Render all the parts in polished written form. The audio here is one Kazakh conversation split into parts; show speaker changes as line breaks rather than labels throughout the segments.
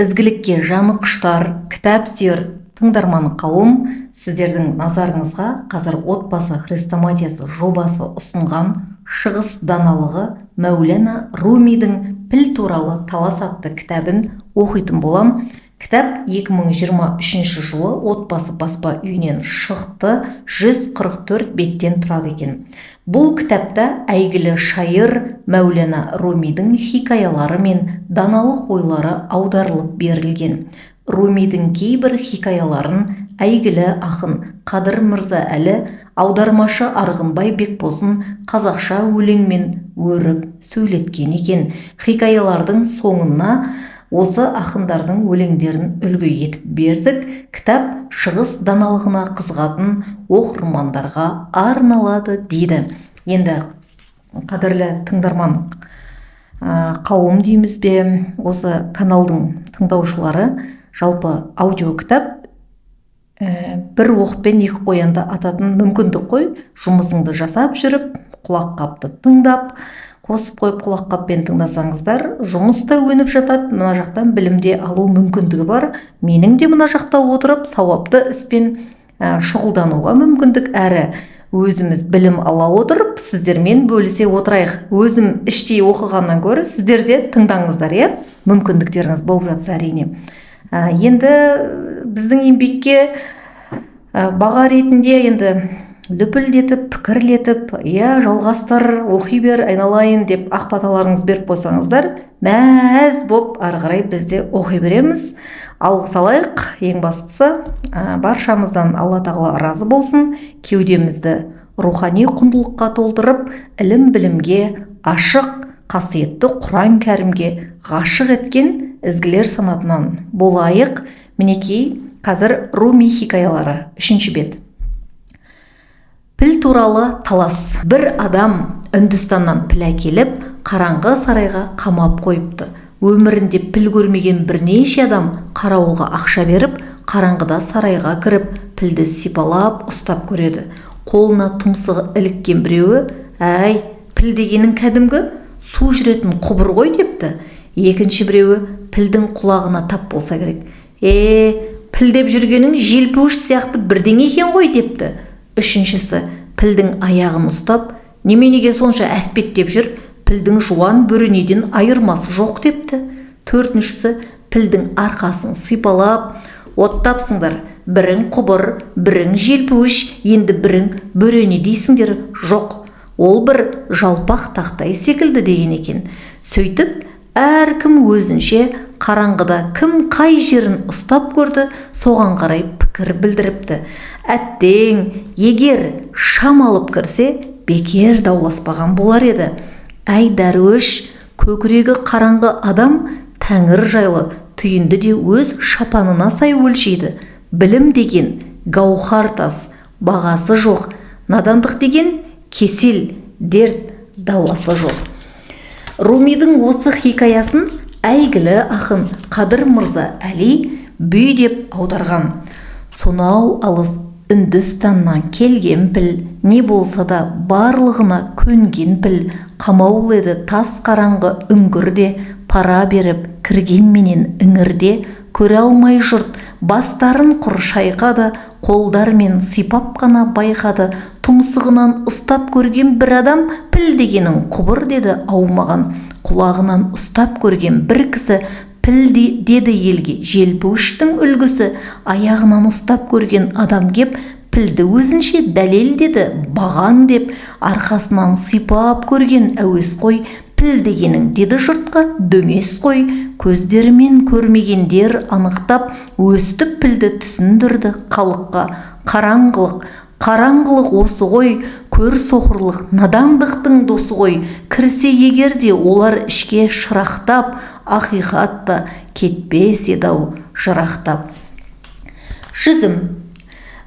Ізгілікке жаны құштар, кітап сүйер тыңдарман қауым, сіздердің назарыңызға қазір «Отбасы хрестоматиясы» жобасы ұсынған шығыс даналығы Мәулана Румидің «Піл туралы талас» атты кітабын оқитын болам. Кітап 2023 жылы «Отбасы» баспа үйінен шықты, 144 беттен тұрады екен. Бұл кітапта әйгілі шайыр Мәулана Румидің хикаялары мен даналық ойлары аударылып берілген. Румидің кейбір хикаяларын әйгілі ақын Қадыр Мырза Әлі, аудармашы Арғынбай Бекбосын қазақша өлеңмен өріп сөйлеткен екен. Хикаялардың соңына осы ақындардың өлеңдерін үлгі етіп бердік. Кітап шығыс даналығына қызығатын оқырмандарға арналады дейді. Енді, қадірлі тыңдарман қауым дейміз бе, осы каналдың тыңдаушылары, жалпы аудио кітап бір оқпен екі қоянды ататын мүмкіндік қой. Жұмысыңды жасап жүріп, құлаққапты тыңдап, қосып қойып, құлаққаппен тыңдасаңыздар, жұмыс та өніп жатады, мына жақтан білім де алу мүмкіндігі бар. Менің де мына жақта отырып сауапты іспен шұғылдануға мүмкіндік, әрі өзіміз білім ала отырып, сіздермен бөлісе отырайық. Өзім іштей оқығаннан гөрі сіздер де тыңдаңыздар, иә, мүмкіндіктеріңіз болып жатса, әрине. Енді біздің еңбекке баға ретінде енді лүпілдетіп, пікірлетіп, иә, «Жалғастыр, оқи бер, айналайын» деп ақ баталарыңызды беріп қойсаңыздар, мәз боп ары қарай біз де оқи береміз. Алғыс алайық. Ең бастысы, баршамыздан Алла Тағала разы болсын. Кеудемізді рухани құндылыққа толтырып, ілім білімге ашық, қасиетті Құран Кәрімге ғашық еткен ізгілер санатынан болайық. Мінекей, қазір Руми хикаялары, үшінші бет. «Піл туралы талас». Бір адам Үндістаннан піл әкеліп, қараңғы сарайға қамап қойыпты. Өмірінде піл көрмеген бірнеше адам қарауылға ақша беріп, қараңғыда сарайға кіріп, пілді сипалап ұстап көреді. Қолына тұмсығы іліккен біреуі: «Әй, піл дегенің кәдімгі су жүретін құбыр ғой», – депті. Екінші біреуі пілдің құлағына тап болса керек: «Е, піл деп жүргенің желпуіш сияқты бірдеңе екен ғой», – депті. Үшіншісі пілдің аяғын ұстап: «Неменеге сонша әспеттеп жүр? Пілдің жуан бөренеден айырмасы жоқ», – депті. Төртіншісі пілдің арқасын сипалап: «Оттапсыңдар, бірің құбыр, бірің желпуіш, енді бірің бөрене дейсіңдер. Жоқ, ол бір жалпақ тақтай секілді», – деген екен. Сөйтіп, әркім өзінше қараңғыда кім қай жерін ұстап көрді, соған қарай пікір білдіріпті. Әттең, егер шам алып кірсе, бекер дауласпаған болар еді. Әй, дәруіш, көкірегі қараңғы адам тәңір жайлы түйінді де өз шапанына сай өлшейді. Білім деген гауһар тас, бағасы жоқ. Надандық деген кесел, дерт, дауасы жоқ. Румидің осы хикаясын әйгілі ақын Қадыр Мырза Әли бүй деп аударған: Сонау алыс Үндістаннан келген піл, не болса да барлығына көнген піл, қамаулы еді тас қараңғы үңгірде. Пара беріп кіргенменен іңірде, көре алмай жұрт бастарын құр шайқады, қолдарымен сипап қана байқады. Тұмсығынан ұстап көрген бір адам: «Піл дегенің құбыр», – деді аумаған. Құлағынан ұстап көрген бір кісі: «Піл деді елге желпуіштің үлгісі». Аяғынан ұстап көрген адам кеп, пілді өзінше дәлелдеді баған деп. Арқасынан сипап көрген әуесқой: «Піл дегенің, – деді жұртқа, – дөңес қой». Көздерімен көрмегендер анықтап, өстіп пілді түсіндірді халыққа. Қараңғылық, қараңғылық осы ғой, көр соқырлық надандықтың досы ғой. Кірсе егер де олар ішке шырақтап, ақиқат та кетпес еді-ау жырақтап. Жүзім.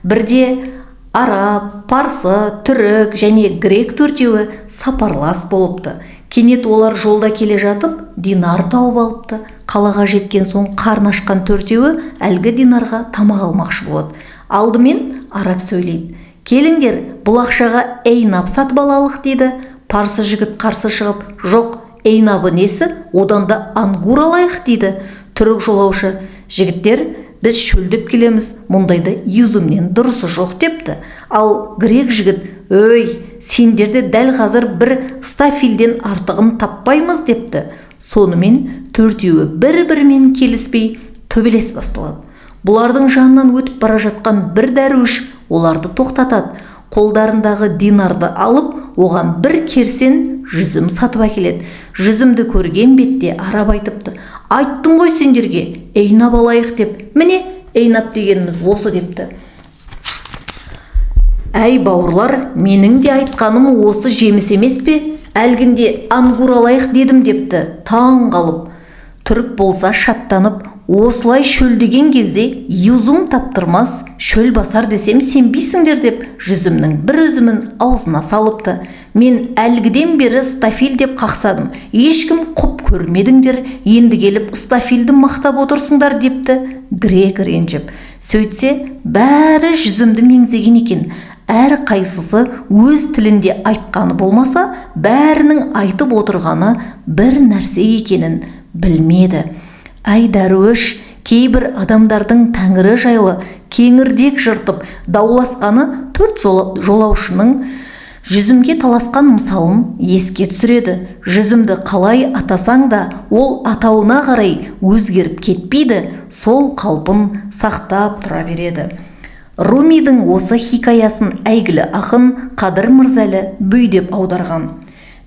Бірде араб, парсы, түрік және грек төртеуі сапарлас болыпты. Кенет олар жолда келе жатып, динар тауып алыпты. Қалаға жеткен соң қарны ашқан төртеуі әлгі динарға тамақ алмақшы болады. Алдымен араб сөйлейді: «Келіңдер, бұл ақшаға эйнап сатып алалық», – дейді. Парсы жігіт қарсы шығып: «Жоқ, эйнабы несі, одан да ангур алайық», – дейді. Түрік жолаушы: «Жігіттер, біз шөлдеп келеміз, мұндайда изумнен дұрысы жоқ», – депті. Ал грек жігіт: «Өй, сендерді дәл қазір бір стафилден артығын таппаймыз», – депті. Сонымен төртеуі бір-бірімен келіспей, төбелес басталады. Бұлардың жанынан өтіп бара жатқан бір дәруіш оларды тоқтатады. Қолдарындағы динарды алып, оған бір керсен жүзім сатып әкеледі. Жүзімді көрген бетте араб айтыпты: «Айттым ғой сендерге, эйнап алайық деп. Міне, эйнап дегеніміз осы», – депті. «Әй, бауырлар, менің де айтқаным осы жеміс емес пе? Әлгінде ангур алайық дедім», – депті таң қалып. Түрік болса шаттанып: «Осылай шөлдеген кезде юзум таптырмас, шөл басар десем, сенбейсіңдер», – деп, жүзімнің бір үзімін аузына салыпты. «Мен әлгіден бері стафил деп қақсадым, ешкім құп көрмедіңдер, енді келіп стафилді мақтап отырсыңдар», – депті грек ренжіп. Сөйтсе, бәрі жүзімді меңзеген екен. Әр қайсысы өз тілінде айтқаны болмаса, бәрінің айтып отырғаны бір нәрсе екенін білмеді. Әй, дәруіш, кейбір адамдардың тәңірі жайлы кеңірдек жыртып дауласқаны төрт жолаушының жүзімге таласқан мысалын еске түсіреді. Жүзімді қалай атасаң да, ол атауына қарай өзгеріп кетпейді, сол қалпын сақтап тұра береді. Румидің осы хикаясын әйгілі ақын Қадыр Мырзалы бүй деп аударған: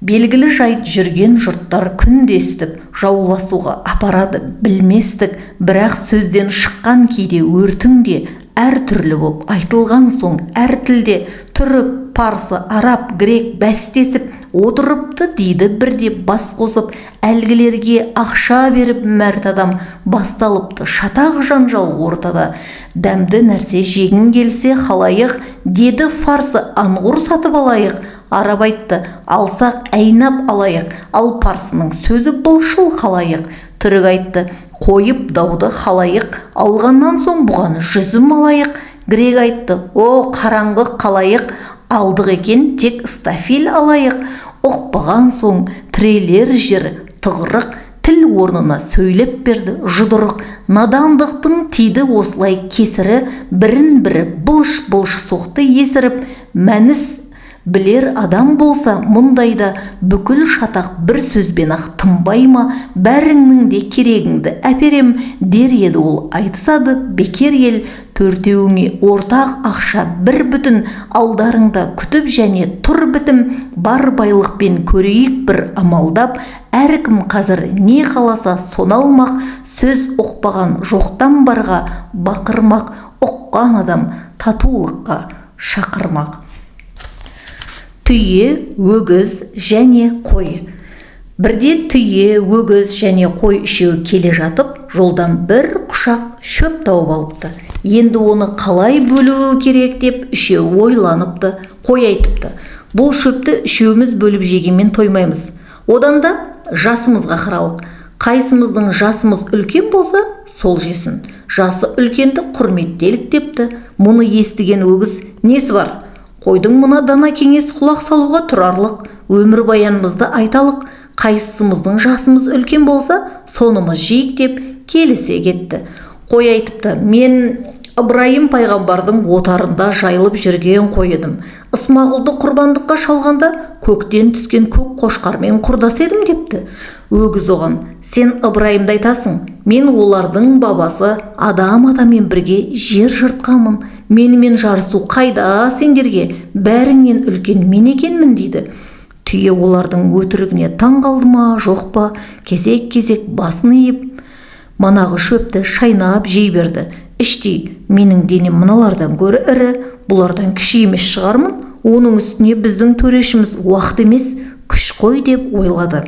Белгілі жайт, жүрген жұрттар күндестіп жауласуға апарады білместік. Бірақ сөзден шыққан кейде өртің де әртүрлі боп айтылған соң әр тілде түрік, парсы, араб, грек бәстесіп отырыпты дейді бірде бас қосып. Әлгілерге ақша беріп мәрт адам, басталыпты шатақ жанжал ортада. «Дәмді нәрсе жегің келсе, халайық, – деді фарсы, – ангур сатып алайық». Араб айтты: «Алсақ, әйнап алайық». Ал парсының сөзі: «Былшыл қалайық». Түрік айтты: «Қойып дауды, халайық, алғаннан соң бұған жүзім алайық». Грек айтты: «О, қараңғы қалайық, алдық екен, тек стафил алайық». Ұқпаған соң тірелер жер тығырық, тіл орнына сөйлеп берді жұдырық. Надандықтың тиді осылай кесірі, бірін бірі былш-былш соқты есіріп. Мәніс білер адам болса, мұндайда бүкіл шатақ бір сөзбен-ақ тынбай ма? «Бәріңнің де керегіңді әперем», – дер еді ол. Айтысады бекер ел. Төртеуіңе ортақ ақша бір бүтін, алдарыңда күтіп және тұр бітім. Бар байлықпен көрейік бір амалдап, әркім қазір не қаласа, соны алмақ. Сөз ұқпаған жоқтан барға бақырмақ, ұққан адам татулыққа шақырмақ. Түйе, өгіз және қой. Бірде түйе, өгіз және қой үшеуі келе жатып, жолдан бір құшақ шөп тауып алыпты. Енді оны қалай бөлу керек деп үшеуі ойланыпты. Қой айтыпты: «Бұл шөпті үшеуміз бөліп жегенмен тоймаймыз. Одан да жасымызға қаралық. Қайсымыздың жасымыз үлкен болса, сол жесін. Жасы үлкенді құрметтелік», – депті. Мұны естіген өгіз: «Несі бар, қойдың мына дана кеңес құлақ салуға тұрарлық. Өмірбаянымызды айталық. Қайсымыздың жасымыз үлкен болса, сонымыз жейік», – деп келісе кетті. Қой айтыпты: «Мен Ыбырайым пайғамбардың отарында жайылып жүрген қой едім. Ысмағұлды құрбандыққа шалғанда көктен түскен көк қошқармен құрдас едім», – депті. Өгіз оған: «Сен Ыбырайымды айтасың, мен олардың бабасы Адам атамен бірге жер жыртқанмын. Менімен жарысу қайда сендерге? Бәріңнен үлкен мен екенмін», – дейді. Түйе олардың өтірігіне таң қалды ма, жоқ па, кезек-кезек басын иіп, манағы шөпті шайнап жей берді. Іштей: «Менің денем мыналардан гөрі ірі, бұлардан кіші емес шығармын. Оның үстіне біздің төрешіміз уақыт емес, күш қой», – деп ойлады.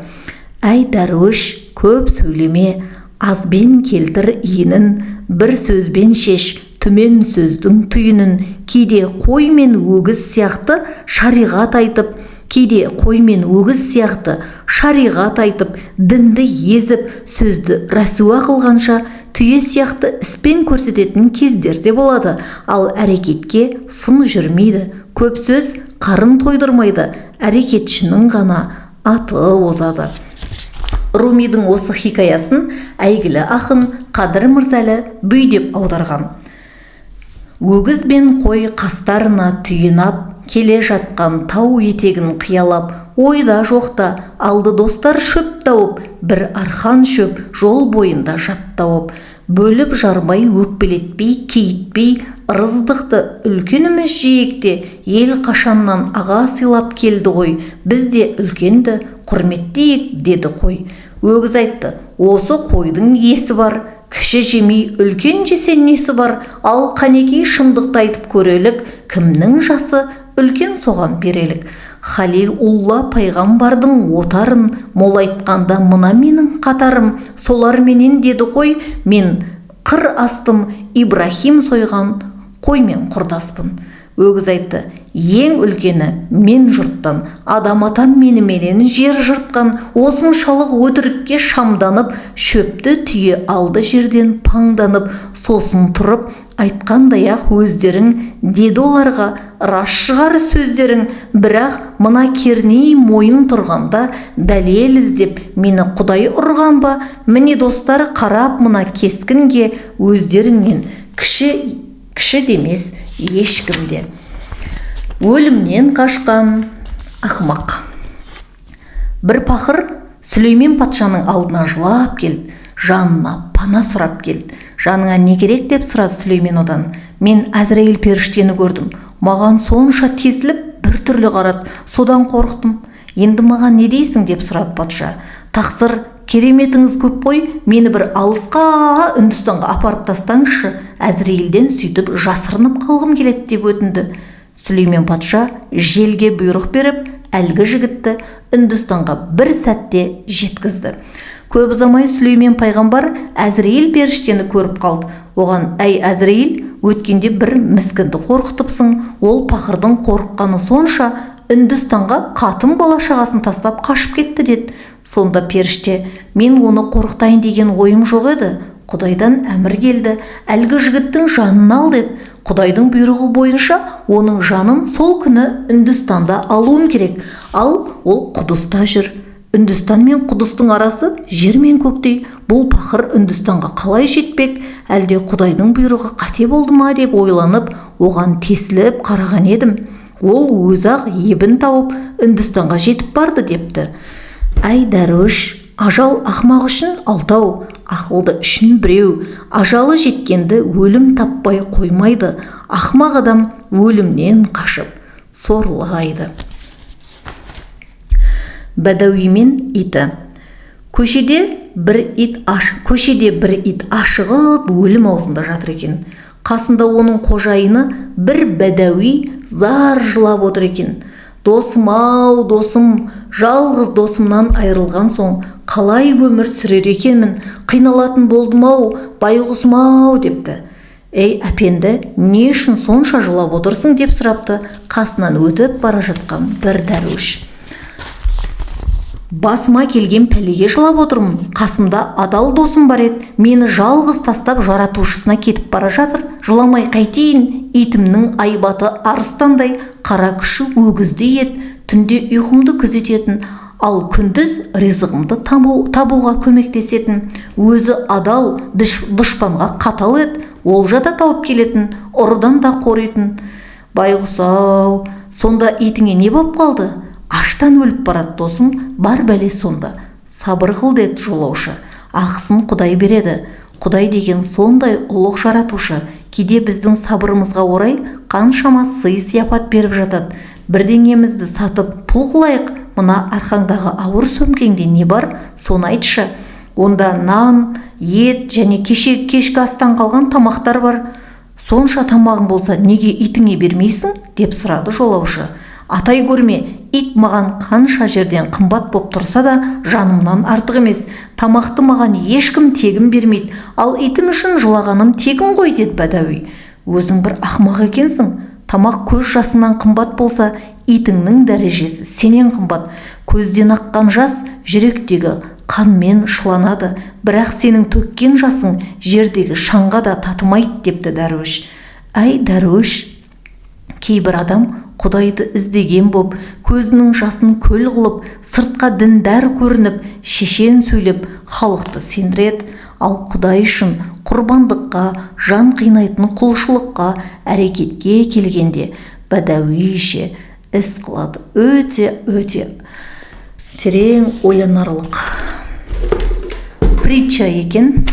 Әй, дәруіш, көп сөйлеме, азбен келтір иінін, бір сөзбен шеш түмен сөздің түйінін. Кейде қой мен өгіз сияқты шариғат айтып, кейде қой мен өгіз сияқты шариғат айтып, дінді езіп, сөзді рәсуа қылғанша, түйе сияқты іспен көрсететін кездер де болады. Ал әрекетке сын жүрмейді. Көп сөз қарын тойдырмайды, әрекетшінің ғана аты озады. Румидің осы хикаясын әйгілі ақын Қадыр Мырзалы бүй деп аударған. Өгіз бен қой қастарына түйінап, келе жатқан тау етегін қиялап, ойда жоқта алды достар шөп тауып, бір арқан шөп жол бойында жаттауып, бөліп жармай өкпелетпей, кейітпей, ырыздықты үлкеніміз жиекте, ел қашаннан аға сыйлап келді ғой, біз де үлкенді құрметтейік деді қой. Өгіз айтты, осы қойдың есі бар, кіші жемей үлкен жесе несі бар, ал қанекей шындықты айтып көрелік, кімнің жасы үлкен соған берелік. Халил Улла пайғамбардың отарын молайтқанда мына менің қатарым, соларменен деді қой, мен қыр астым Ибрахим сойған қоймен құрдаспын. Өгіз айтты, ең үлкені мен жұрттан, адам атам меніменен жер жыртқан, осыншалық өтірікке шамданып, шөпті түйе алды жерден паңданып, сосын тұрып, айтқандай-ақ өздерің, деді оларға, рас шығар сөздерің, бірақ мына керней мойын тұрғанда дәлел іздеп мені Құдай ұрған ба? Міне достар, қарап мына кескінге өздеріңнен кіші демес ешкім де. Өлімнен қашқан ақымақ. Бір пақыр Сүлеймен патшаның алдына жылап келді, жанына пана сұрап келді. Жаныңа не керек деп сұрады Сүлеймен одан. Мен Әзірейіл періштені көрдім. Маған сонша тесіліп бір түрлі қарады, содан қорықтым. Енді маған не дейсің деп сұрады патша. Тақсыр, кереметіңіз көп қой, мені бір алысқа Үндістанға апарып тастаңызшы, Әзірейілден сөйтіп жасырынып қалғым келеді деп өтінді. Сүлеймен патша желге бұйрық беріп, әлгі жігітті Үндістанға бір сәтте жеткізді. Көп ұзамай Сүлеймен пайғамбар Әзірейіл періштені көріп қалды. Оған, әй Әзірейіл, өткенде бір міскінді қорқытыпсың, ол пақырдың қорыққаны сонша Үндістанға қатын бала шағасын тастап қашып кетті деді. Сонда періште, мен оны қорқытайын деген ойым жоқ еді, Құдайдан әмір келді, әлгі жігіттің жанын ал деді. Құдайдың бұйрығы бойынша оның жанын сол күні Үндістанда алуым керек, ал ол Құдыста жүр. Үндістан мен Құдыстың арасы жер мен көктей, бұл пақыр Үндістанға қалай жетпек, әлде Құдайдың бұйрығы қате болды ма деп ойланып, оған тесіліп қараған едім. Ол өзі-ақ ебін тауып Үндістанға жетіп барды депті. Әй дәруіш, ажал ақмақ үшін алтау, ақылды үшін біреу. Ажалы жеткенді өлім таппай қоймайды, ақмақ адам өлімнен қашып сорлайды. Бәдәуи мен иті. Көшеде бір ит ашығып өлім аузында жатыр екен. Қасында оның қожайыны бір бәдәуи зар жылап отыр екен. Досым ау, досым, жалғыз досымнан айырылған соң қалай өмір сүрер екенмін, қиналатын болдым ау, байғұсым ау депті. Ей, әпенді, не үшін сонша жылап отырсың деп сұрапты қасынан өтіп бара жатқан бір дәруіш. Басыма келген пәлеге жылап отырмын. Қасымда адал досым бар еді, мені жалғыз тастап жаратушысына кетіп бара жатыр. Жыламай қайтейін, итімнің айбаты арыстандай, қара күші өгіздей еді, түнде ұйқымды күзететін, ал күндіз ризығымды табуға көмектесетін. Өзі адал, дұшпанға қатал еді, олжа да тауып келетін, ұрыдан да қоритын. Байғұс-ау, сонда итіңе не боп қалды? Аштан өліп барады досым, бар бәле сонда. Сабыр қыл деді жолаушы. Ақысын Құдай береді. Құдай деген сондай ұлық жаратушы, кейде біздің сабырымызға орай қаншама сый-сияпат беріп жатады. Бірдеңемізді сатып пұл қылайық, мына арқаңдағы ауыр сөмкеңде не бар, соны айтшы. Онда нан, ет және кеше кешкі астан қалған тамақтар бар. Сонша тамағың болса, неге итіңе бермейсің, деп сұрады жолаушы. Атай көрме, ит маған қанша жерден қымбат боп тұрса да жанымнан артық емес. Тамақты маған ешкім тегін бермейді, ал итім үшін жылағаным тегін ғой, деді бәдәуи. Өзің бір ақымақ екенсің. Тамақ көз жасыңнан қымбат болса, итіңнің дәрежесі сенен қымбат. Көзден аққан жас жүректегі қанмен шыланады, бірақ сенің төккен жасың жердегі шаңға да татымайды, депті дәруіш. Әй дәруіш, кейбір адам Құдайды іздеген боп, көзінің жасын көл қылып, сыртқа діндар көрініп, шешен сөйлеп, халықты сендіреді. Ал Құдай үшін құрбандыққа, жан қинайтын құлшылыққа, әрекетке келгенде бәдәуише іс қылады. Өте-өте терең ойланарлық притча екен.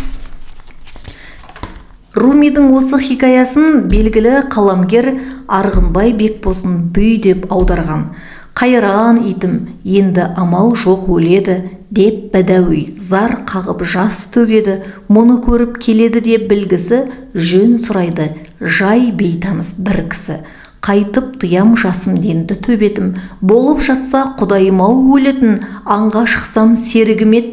Румидің осы хикаясын белгілі қаламгер Арғынбай Бекбосын бүй деп аударған. Қайран итім, енді амал жоқ өледі, деп бәдәуи зар қағып жас төгеді. Мұны көріп келеді деп білгісі жөн сұрайды жай бейтаныс бір кісі. Қайтып тыям жасым енді төбетім, болып жатса құдайым-ау өлетін, аңға шықсам серігім ет,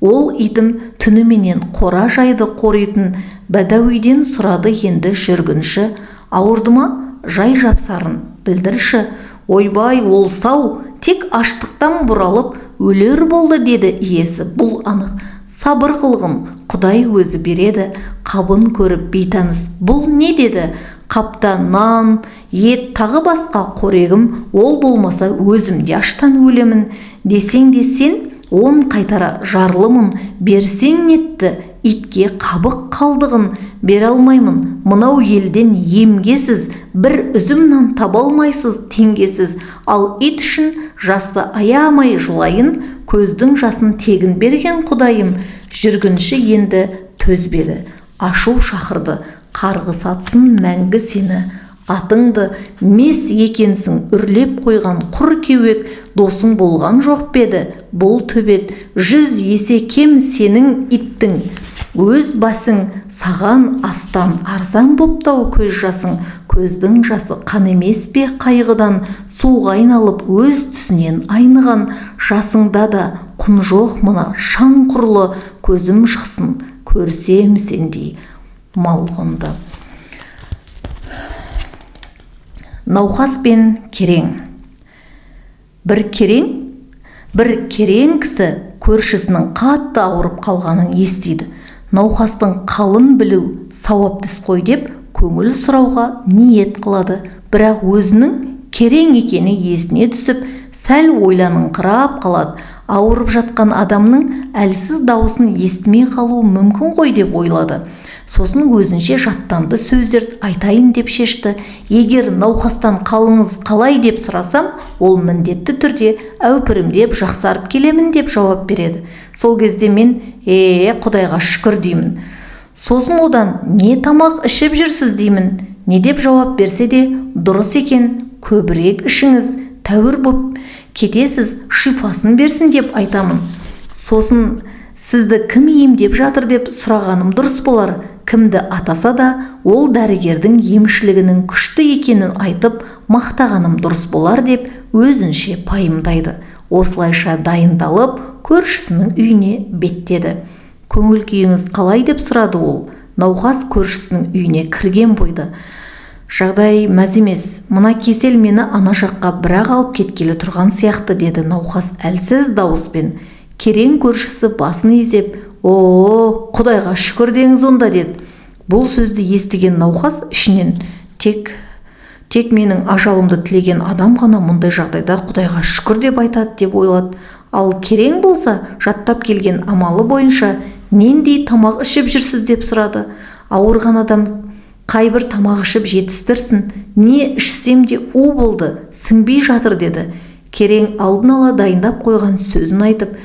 ол итім түніменен қора жайды қоритын. Бәдәуиден сұрады енді жүргінші, ауырды ма, жай жапсарын білдірші. Ойбай, ол сау, тек аштықтан бұралып өлер болды деді иесі. Бұл анық, сабыр қылғын, Құдай өзі береді. Қабын көріп бейтаныс бұл не деді? Қапта нан, ет, тағы басқа қорегім, ол болмаса өзім де аштан өлемін. Десең де сен он қайтара жарлымын, берсең нетті итке қабық қалдығын бере алмаймын. Мынау елден емгесіз, бір үзім нан таба алмайсыз теңгесіз. Ал ит үшін жасты аямай жылайын, көздің жасын тегін берген Құдайым. Жүргінші енді төзбеді, ашу шақырды, қарғыс атсын мәңгі сені. Атыңды мес екенсің, үрлеп қойған құр кеуек, досың болған жоқ па еді бұл төбет? 100 есе кем сенің иттің өз басың, саған астан арзан бопты-ау көз жасың. Көздің жасы қан емес пе қайғыдан, суға айналып өз түсінен айныған. Жасыңда да құн жоқ мына шаң құрлы, көзім шықсын көрсем сендей малғұнды. Науқас пен керең. Бір керең кісі көршісінің қатты ауырып қалғанын естиді. Науқастың қалын білу сауапты іс қой деп көңіл сұрауға ниет қылады. Бірақ өзінің керең екені есіне түсіп, сәл ойланыңқырап қалады. Ауырып жатқан адамның әлсіз дауысын естімей қалуы мүмкін ғой деп ойлады. Сосын өзінше жаттанды сөздерді айтайын деп шешті. Егер науқастан қалыңыз қалай деп сұрасам, ол міндетті түрде әупірімдеп жақсарып келемін деп жауап береді. Сол кезде мен Құдайға шүкір деймін. Сосын одан не тамақ ішіп жүрсіз деймін. Не деп жауап берсе де дұрыс екен, көбірек ішіңіз, тәуір боп кетесіз, шипасын берсін деп айтамын. Сосын сізді кім емдеп жатыр деп сұрағаным дұрыс болар. Кімді атаса да, ол дәрігердің емшілігінің күшті екенін айтып, мақтағаным дұрыс болар деп өзінше пайымдайды. Осылайша дайындалып, көршісінің үйіне беттеді. Көңіл күйіңіз қалай деп сұрады ол. Науқас көршісінің үйіне кірген бойды. Жағдай мәз емес, мына кесел мені ана жаққа бірақ алып кеткелі тұрған сияқты деді науқас әлсіз дауыспен. Керең көршісі басын изеп, «О, Құдайға шүкір деңіз онда» деді. Бұл сөзді естіген науқас ішінен тек менің ажалымды тілеген адам ғана мұндай жағдайда Құдайға шүкір деп айтады деп ойлады. Ал керең болса, жаттап келген амалы бойынша нендей тамақ ішіп жүрсіз деп сұрады. Ауырған адам қайбір тамақ ішіп жетістірсін, не ішсем де у болды, сіңбей жатыр деді. Керең алдын ала дайындап қойған сөзін айтып,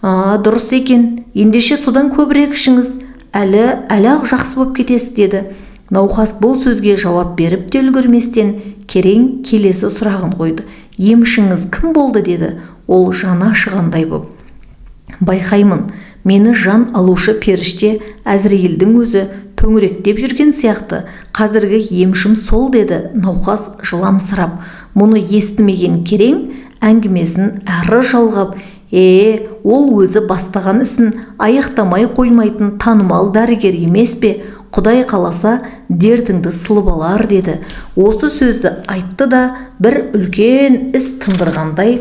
дұрыс екен, ендеше содан көбірек ішіңіз, әлі-ақ жақсы боп кетесіз деді. Науқас бұл сөзге жауап беріп те үлгерместен керең келесі сұрағын қойды. Емшіңіз кім болды деді ол жаны ашығандай боп. Байқаймын, мені жан алушы періште Әзірейілдің өзі төңіректеп жүрген сияқты. Қазіргі емшім сол деді науқас жыламсырап. Мұны естімеген керең әңгімесін әрі жалғап, ол өзі бастаған ісін аяқтамай қоймайтын танымал дәрігер емес пе? Құдай қаласа, дертіңді сылып алар деді. Осы сөзді айтты да бір үлкен іс тындырғандай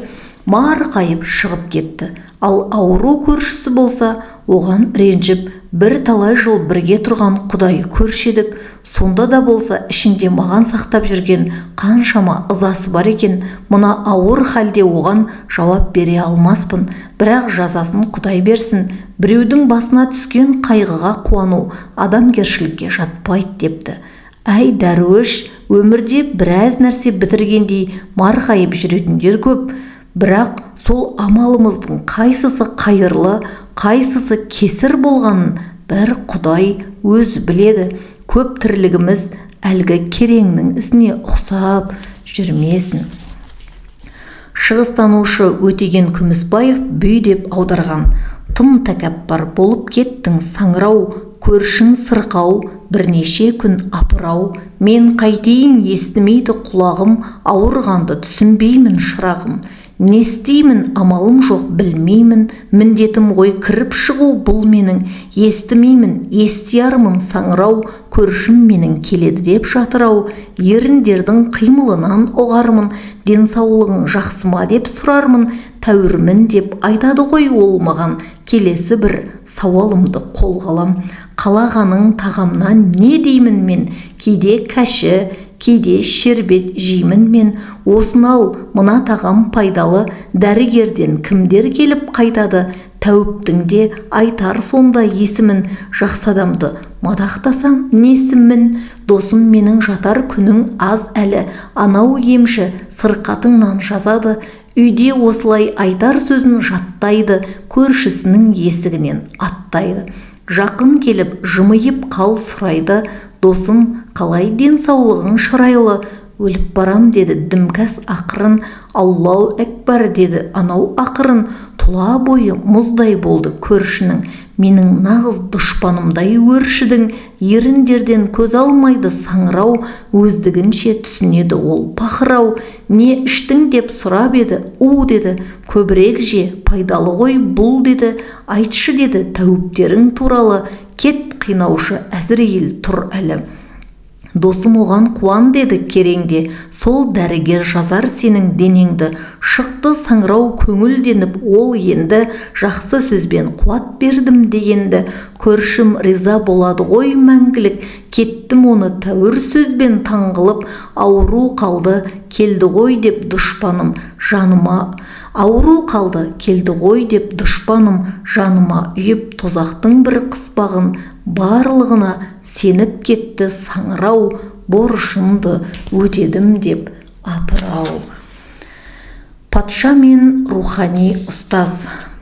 марқайып шығып кетті. Ал ауру көршісі болса, оған ренжіп Бір талай жыл бірге тұрған құдай көрші едік, сонда да болса ішінде маған сақтап жүрген қаншама ызасы бар екен. Мына ауыр халде оған жауап бере алмаспын, бірақ жазасын Құдай берсін. Біреудің басына түскен қайғыға қуану адамгершілікке жатпайды, депті. Әй, дәруіш, өмірде біраз нәрсе бітіргендей марқайып жүретіндер көп, бірақ сол амалымыздың қайсысы қайырлы, қайсысы кесір болғанын бір Құдай өзі біледі. Көп тірлігіміз әлгі кереңнің ізіне ұқсап жүрмесін. Шығыстанушы Өтеген Күмісбаев бүй деп аударған. Тым тәкаппар болып кеттің, саңырау, көршің сырқау, бірнеше күн апырау. Мен қайтейін, естімейді құлағым, ауырғанды түсінбеймін, шырағым. Не істеймін, амалым жоқ, білмеймін, міндетім ғой кіріп шығу бұл менің. Естімеймін, естиярмын саңырау, көршім менің келеді деп жатыр-ау. Еріндердің қимылынан ұғармын, денсаулығың жақсы ма деп сұрармын. Тәуірмін деп айтады ғой ол маған, келесі бір сауалымды қолға алам. Қалағаның тағамнан не деймін мен, кейде кәші, кейде шербет жеймін мен. Осыны ал, мына тағам пайдалы, дәрігерден кімдер келіп қайтады? Тәуіптің де айтар сонда есімін, жақсы адамды мадақтасам несімін? Досым менің, жатар күнің аз әлі, анау емші сырқатыңнан жазады. Үйде осылай айтар сөзін жаттайды, көршісінің есігінен аттайды. Жақын келіп жымиып қал сұрайды: досым, қалай денсаулығың шырайлы? Өліп барам, деді дімкәс ақырын. Аллау әкбар, деді анау ақырын. Тұла бойы мұздай болды көршінің. Менің нағыз дұшпанымдай өршідің. Еріндерден көз алмайды саңырау, өздігінше түсінеді ол пақыр-ау. Не іштің деп сұрап еді, у деді. Көбірек же, пайдалы ғой бұл, деді. Айтшы, деді, тәуіптерің туралы. Кет, қинаушы Әзірейіл тұр әлі. Досым оған қуан, деді кереңде, сол дәрігер жазар сенің денеңді. Шықты саңырау көңілденіп ол енді, жақсы сөзбен қуат бердім дегенді. Көршім риза болады ғой мәңгілік, кеттім оны тәуір сөзбен таң қылып. Ауру қалды, келді ғой деп дұшпаным жаныма, ауру қалды, келді ғой деп дұшпаным жаныма үйіп тозақтың бір қыспағын. Барлығына сеніп кетті саңырау, борышымды өтедім деп апырау. Патша мен рухани ұстаз.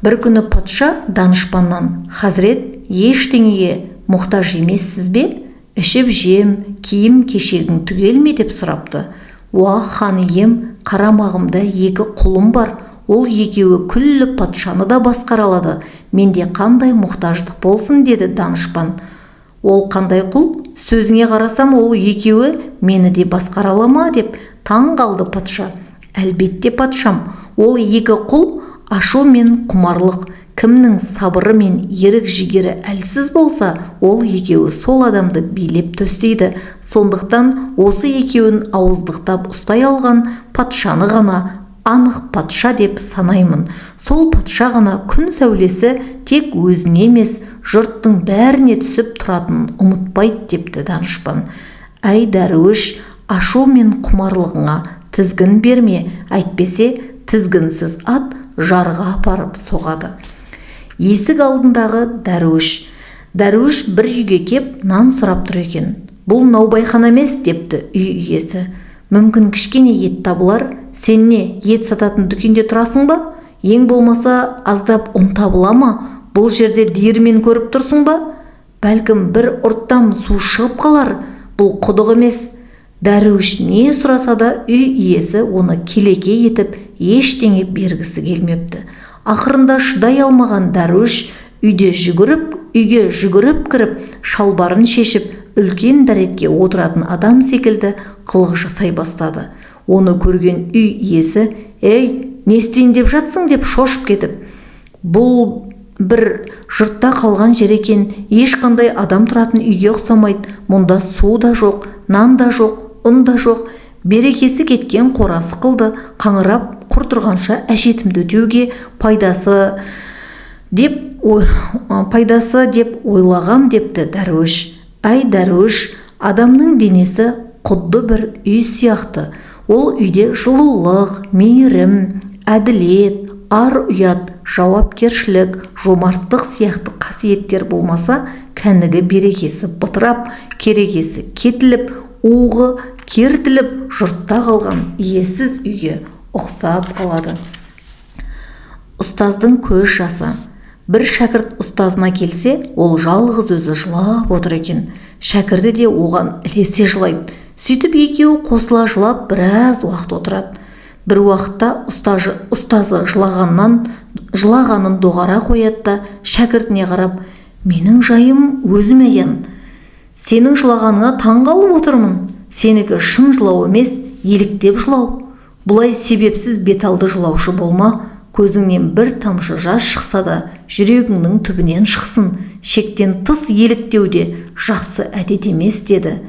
Бір күні патша данышпаннан: хазірет, ештеңеге мұқтаж емессіз бе? Ішіп жем, киім кешегің түгел ме, деп сұрапты. Уа, хан ием, қарамағымда екі құлым бар, ол екеуі күллі патшаны да басқара алады, менде қандай мұқтаждық болсын, деді данышпан. Ол қандай құл? Сөзіңе қарасам, ол екеуі мені де басқара ала ма, деп таң қалды патша. Әлбетте, патшам, ол екі құл ашу мен құмарлық. Кімнің сабыры мен ерік жігері әлсіз болса, ол екеуі сол адамды билеп төстейді. Сондықтан осы екеуін ауыздықтап ұстай алған патшаны ғана анық патша деп санаймын. Сол патша ғана күн сәулесі тек өзіне емес, жұрттың бәріне түсіп тұратынын ұмытпайды, депті данышпан. Әй, дәруіш, ашу мен құмарлығыңа тізгін берме, әйтпесе тізгінсіз ат жарға апарып соғады. Есік алдындағы дәруіш. Дәруіш бір үйге кеп нан сұрап тұр екен. Бұл наубайхана емес, депті үй иесі. Мүмкін, кішкене ет табылар. Сен не, ет сататын дүкенде тұрасың ба? Ең болмаса аздап ұн табыла ма? Бұл жерде диірмен көріп тұрсың ба? Бәлкім, бір ұрттам су шығып қалар. Бұл құдық емес. Дәруіш не сұраса да, үй иесі оны келеке етіп, ештеңе бергісі келмепті. Ақырында шыдай алмаған дәруіш үйге жүгіріп кіріп, шалбарын шешіп, үлкен дәретке отыратын адам секілді қылық жасай бастады. Оны көрген үй иесі: «Ей, не істейін деп жатсың?» деп шошып кетіп, бұл бір жұртта қалған жер екен, ешқандай адам тұратын үйге ұқсамайды. Мұнда су да жоқ, нан да жоқ, ұн да жоқ, берекесі кеткен қора сықылды. Қаңырап құр тұрғанша әжетімді өтеуге пайдасы, деп пайдасы деп ойлағам депті дәруіш. Әй дәруіш, адамның денесі құдды бір үй сияқты. Ол үйде жылулық, мейірім, әділет, ар-ұят, жауапкершілік, жомарттық сияқты қасиеттер болмаса, кәнігі берекесі бытырап, керегесі кетіліп, уығы кертіліп, жұртта қалған иесіз үйге ұқсап қалады. Ұстаздың көз жасы. Бір шәкірт ұстазына келсе, ол жалғыз өзі жылап отыр екен. Шәкірті де оған ілесе жылайды. Сөйтіп екеуі қосыла жылап біраз уақыт отырады. Бір уақытта ұстазы жылағанын доғара қояды да, шәкіртіне қарап: «Менің жайым өзіме аян. Сенің жылағаныңа таң қалып отырмын. Сенікі шын жылау емес, еліктеп жылау. Бұлай себепсіз беталды жылаушы болма. Көзіңнен бір тамшы жас шықса да, жүрегіңнің түбінен шықсын. Шектен тыс еліктеу де жақсы әдет емес», – деді.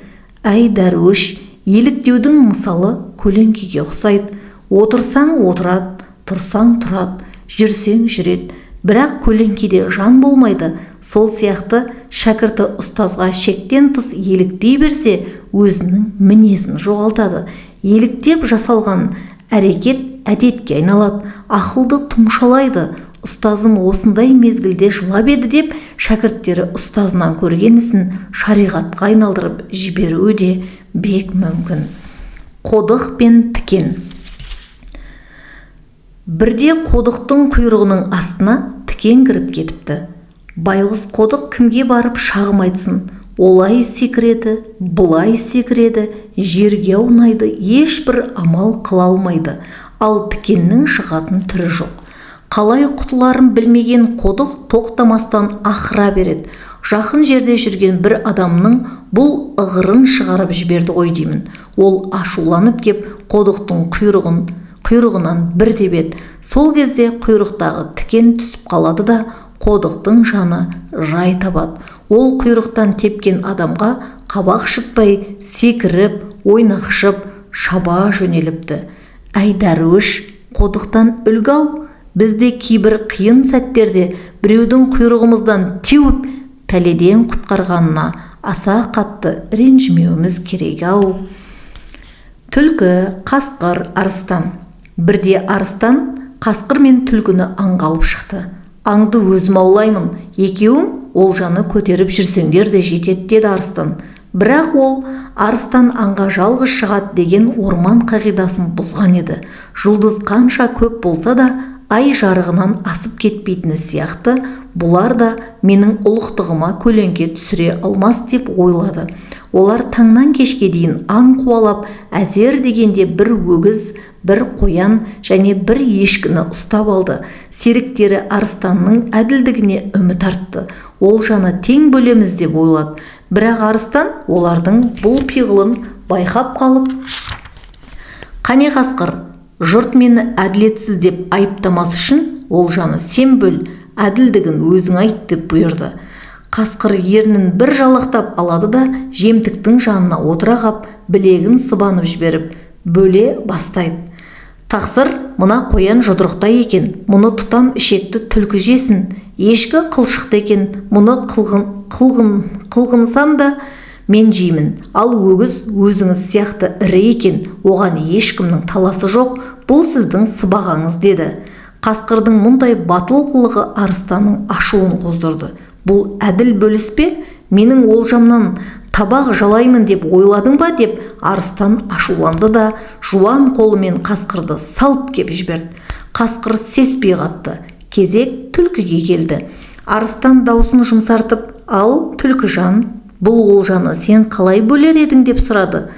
Әй дәруіш, еліктеудің мысалы көлеңкеге ұқсайды. Отырсаң отырады, тұрсаң тұрады, жүрсең жүреді. Бірақ көлеңкеде жан болмайды. Сол сияқты шәкірті ұстазға шектен тыс еліктей берсе, өзінің мінезін жоғалтады. Еліктеп жасалған әрекет әдетке айналады, ақылды тұмшалайды. Ұстазым осындай мезгілде жылап еді деп, шәкірттері ұстазынан көрген ісін шариғатқа айналдырып жіберуі де бек мүмкін. Қодық пен тікен. Бірде қодықтың құйрығының астына тікен кіріп кетіпті. Байғұс қодық кімге барып шағым айтсын? Олай секіреді, былай секіреді, жерге аунайды, ешбір амал қыла алмайды. Ал тікеннің шығатын түрі жоқ. Қалай құтыларын білмеген қодық тоқтамастан ақыра береді. Жақын жерде жүрген бір адамның бұл ығырын шығарып жіберді ғой деймін. Ол ашуланып кеп қодықтың құйрығынан бір тебеді. Сол кезде құйрықтағы тікен түсіп қалады да, қодықтың жаны жай табады. Ол құйрықтан тепкен адамға қабақ шытпай секіріп, ойнақшып шаба жөнеліпті. Әй дәруіш, қодықтан үлгі ал. Біз де кейбір қиын сәттерде біреудің құйрығымыздан теуіп, пәледен құтқарғанына аса қатты ренжімеуіміз керек-ау. Түлкі, қасқыр, арыстан. Бірде арыстан қасқыр мен түлкіні аңға алып шықты. «Аңды өзім аулаймын, екеуің олжаны көтеріп жүрсеңдер де жетеді», – деді арыстан. Бірақ ол арыстан аңға жалғыз шығады деген орман қағидасын бұзған еді. Жұлдыз қанша көп болса да, ай жарығынан асып кетпейтіні сияқты, бұлар да менің ұлықтығыма көлеңке түсіре алмас деп ойлады. Олар таңнан кешке дейін аң қуалап, әзер дегенде бір өгіз, бір қоян және бір ешкіні ұстап алды. Серіктері арыстанның әділдігіне үміт артты. Олжаны тең бөлеміз деп ойлады. Бірақ арыстан олардың бұл пиғылын байқап қалып: «Қане, қасқыр, жұрт мені әділетсіз деп айыптамас үшін олжаны сен бөл, әділдігін өзің айт», – деп бұйырды. Қасқыр ернін бір жалақтап алады да, жемтіктің жанына отыра қап, білегін сыбанып жіберіп, бөле бастайды. «Тақсыр, мына қоян жұдырықтай екен, мұны тұтам ішекті түлкі жесін. Ешкі қылшықты екен, мұны қылғынсам да мен жеймін. Ал өгіз өзіңіз сияқты ірі екен, оған ешкімнің таласы жоқ, бұл сіздің сыбағаңыз», – деді. Қасқырдың мұндай батыл қылығы арыстанның ашуын қоздырды. «Бұл әділ бөліс пе? Менің олжамнан табақ жалаймын деп ойладың ба?» – деп арыстан ашуланды да, жуан қолымен қасқырды салып кеп жіберді. Қасқыр сеспей қатты. Кезек түлкіге келді. Арыстан даусын жұмсартып: «Ал, түлкіжан, бұл олжаны сен қалай бөлер едің?» – деп сұрады.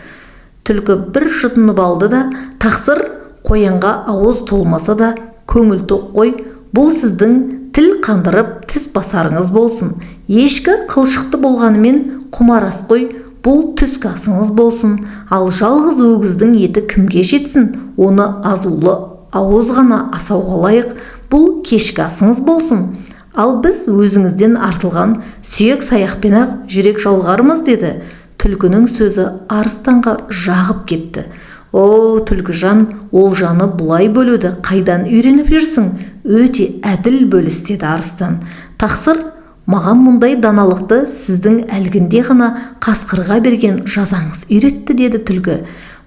Түлкі бір жұтынып алды да: «Тақсыр, қоянға ауыз толмаса да, көңіл тоқ қой, бұл сіздің тіл қандырып тіс басарыңыз болсын. Ешкі қылшықты болғанымен құмар ас қой, бұл түскі асыңыз болсын. Ал жалғыз өгіздің еті кімге жетсін, оны азулы ауыз ғана асауға лайық, бұл кешкі асыңыз болсын. Ал біз өзіңізден артылған сүйек саяқпен-ақ жүрек жалғармыз», – деді. Түлкінің сөзі арыстанға жағып кетті. О, түлкіжан, олжаны бұлай бөлуді қайдан үйреніп жүрсің? Өте әділ бөліс, деді арыстан. Тақсыр, маған мұндай даналықты сіздің әлгінде ғана қасқырға берген жазаңыз үйретті, деді түлкі.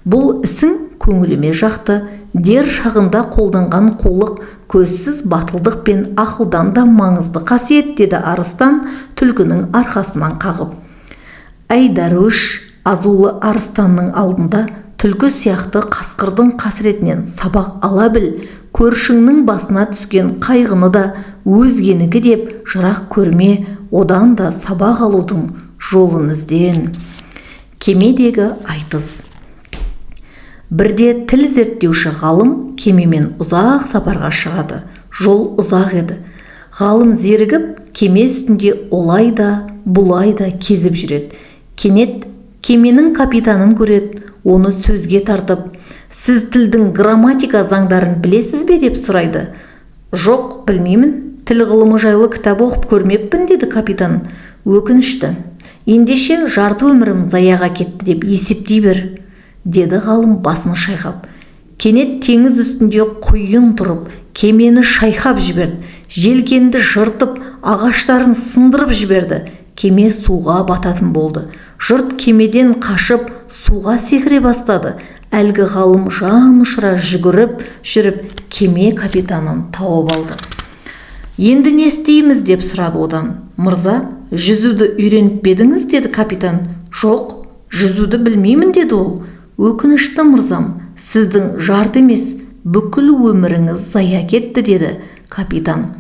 Бұл ісің көңіліме жақты. Дер шағында қолданған қулық көзсіз батылдық пен ақылдан да маңызды қасиет, деді арыстан түлкінің арқасынан қағып. Әй, дәруіш, азулы арыстанның алдында түлкі сияқты қасқырдың қасіретінен сабақ ала біл. Көршіңнің басына түскен қайғыны да өзгенікі деп жырақ көрме, одан да сабақ алудың жолын ізден. Кемедегі айтыс. Бірде тіл зерттеуші ғалым кемемен ұзақ сапарға шығады. Жол ұзақ еді. Ғалым зерігіп, кеме үстінде олай да, бұлай да кезіп жүреді. Кенет кеменің капитанын көреді, оны сөзге тартып, «Сіз тілдің грамматика заңдарын білесіз бе?» деп сұрайды. «Жоқ, білмеймін. Тіл ғылымы жайлы кітап оқып көрмеппін», деді капитан. Өкінішті. Ендеше жарты өмірім заяға кетті деп есептей бер, деді ғалым басын шайқап. Кенет теңіз үстінде құйын тұрып, кемені шайқап жіберді. Желкенді жыртып, ағаштарын сындырып жіберді. Кеме суға бататын болды. Жұрт кемеден қашып, суға секіре бастады. Әлгі ғалым жан ұшыра жүгіріп жүріп, кеме капитанын тауып алды. Енді не істейміз, деп сұрады одан. Мырза, жүзуді үйреніп пе едіңіз, деді капитан. Жоқ, жүзуді білмеймін, деді ол. Өкінішті, мырзам, сіздің жарты емес, бүкіл өміріңіз зая кетті, деді капитан.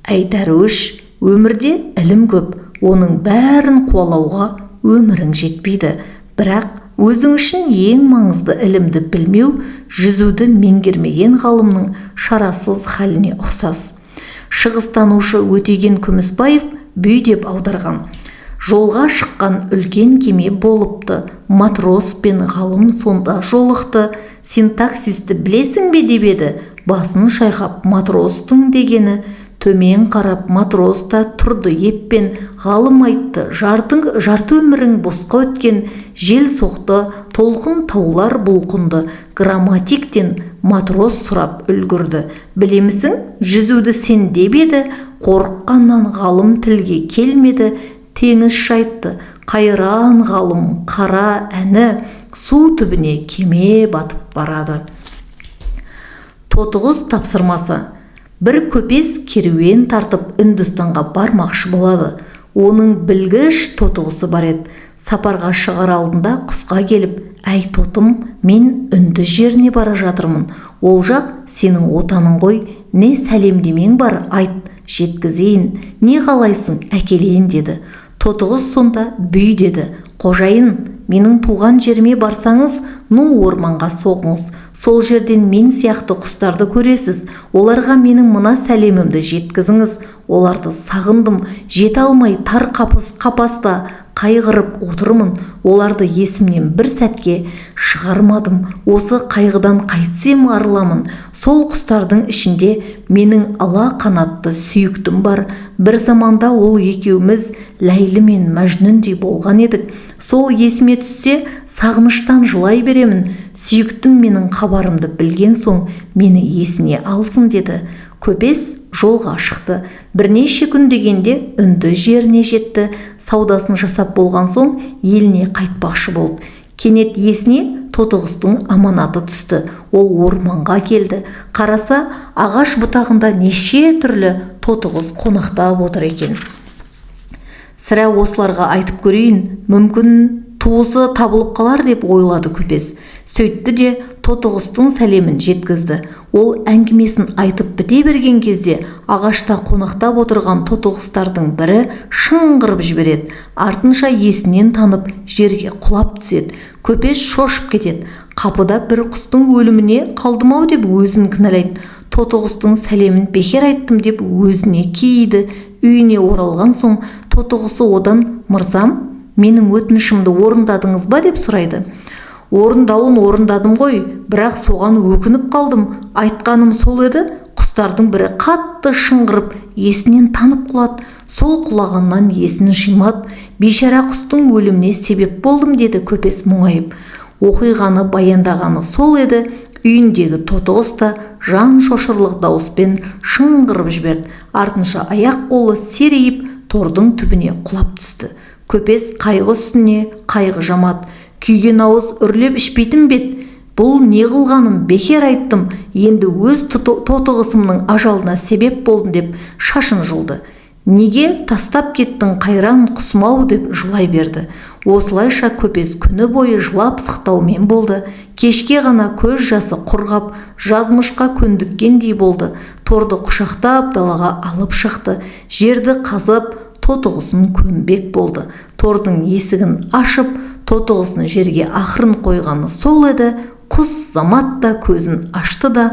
Әй, дәруіш, өмірде ілім көп, оның бәрін қуалауға өмірің жетпейді. Бірақ өзің үшін ең маңызды ілімді білмеу жүзуді меңгермеген ғалымның шарасыз халіне ұқсас. Шығыстанушы Өтеген Күмісбаев бүй деп аударған. Жолға шыққан үлкен кеме болыпты. Матрос пен ғалым сонда жолықты. Синтаксисті білесің бе, деп еді, басын шайқап матростың дегені. Төмен қарап матрос та тұрды еппен. Ғалым айтты, жарты өмірің босқа өткен. Жел соқты, толқын таулар бұлқынды. Грамматиктен матрос сұрап үлгірді. Білемісің жүзуді сен, деп еді, қорыққаннан ғалым тілге келмеді. Теңізші айтты, қайран ғалым, қара әні, су түбіне кеме батып барады. Тотығыз тапсырмасы. Бір көпес керуен тартып Үндістанға бармақшы болады. Оның білгіш тотығысы бар еді. Сапарға шығар алдында құсқа келіп, әй тотым, мен үнді жеріне бара жатырмын. Ол жақ сенің отаның ғой, не сәлемдемең бар, айт, жеткізейін, не қалайсың, әкелейін, деді. Тотығыз сонда бүй деді. Қожайын, менің туған жеріме барсаңыз, ну орманға соғыңыз. Сол жерден мен сияқты құстарды көресіз. Оларға менің мына сәлемімді жеткізіңіз. Оларды сағындым, жете алмай тар қапаста қайғырып отырмын. Оларды есімнен бір сәтке шығармадым. Осы қайғыдан қайтсем арыламын. Сол құстардың ішінде менің ала қанатты сүйіктім бар. Бір заманда ол екеуміз Ләйлі мен Мәжнүндей болған едік. Сол есіме түссе, сағыныштан жылай беремін. Сүйіктім менің хабарымды білген соң мені есіне алсын, деді. Көпес жолға шықты. Бірнеше күн дегенде үнді жеріне жетті. Саудасын жасап болған соң еліне қайтпақшы болды. Кенет есіне тотығыстың аманаты түсті. Ол орманға келді. Қараса, ағаш бұтағында неше түрлі тотығыз қонақтап отыр екен. Сірә осыларға айтып көрейін, мүмкін туысы табылып қалар деп ойлады көпес. Сөйтті де тотығыстың сәлемін жеткізді. Ол әңгімесін айтып біте берген кезде ағашта қонақтап отырған тотығыстардың бірі шыңғырып жібереді. Артынша есінен танып жерге құлап түседі. Көпес шошып кетеді. Қапыда бір құстың өліміне қалдым-ау деп өзін кінәлайды. Тотығыстың сәлемін бекер айттым деп өзіне кейиді. Үйіне оралған соң тотығысы одан, мырзам, менің өтінішімді орындадыңыз ба, деп сұрайды. Орындауын орындадым ғой, бірақ соған өкініп қалдым. Айтқаным сол еді, құстардың бірі қатты шыңғырып есінен танып құлады. Сол құлағаннан есін жимады. Бейшара құстың өліміне себеп болдым, деді көпес мұңайып. Оқиғаны баяндағаны сол еді, үйіндегі тотықұс та жан шошырлық дауыспен шыңғырып жіберді. Артынша аяқ-қолы серейіп, тордың түбіне құлап түсті. Көпес қайғы үстіне қайғы жамады. Күйген ауыз үрлеп ішпейтін бет. Бұл не қылғаным, бекер айттым, енді өз тотықұсымның ажалына себеп болдым деп шашын жұлды. Неге тастап кеттің, қайран құсым-ау деп жылай берді. Осылайша Көпес күні бойы жылап сықтаумен болды. Кешке ғана көз жасы құрғап, жазмышқа көндіккендей болды. Торды құшақтап далаға алып шықты. Жерді қазып, тотықұсын көмбек болды. Тордың есігін ашып, тотықұсын жерге ақырын қойғаны сол еді, құс заматта көзін ашты да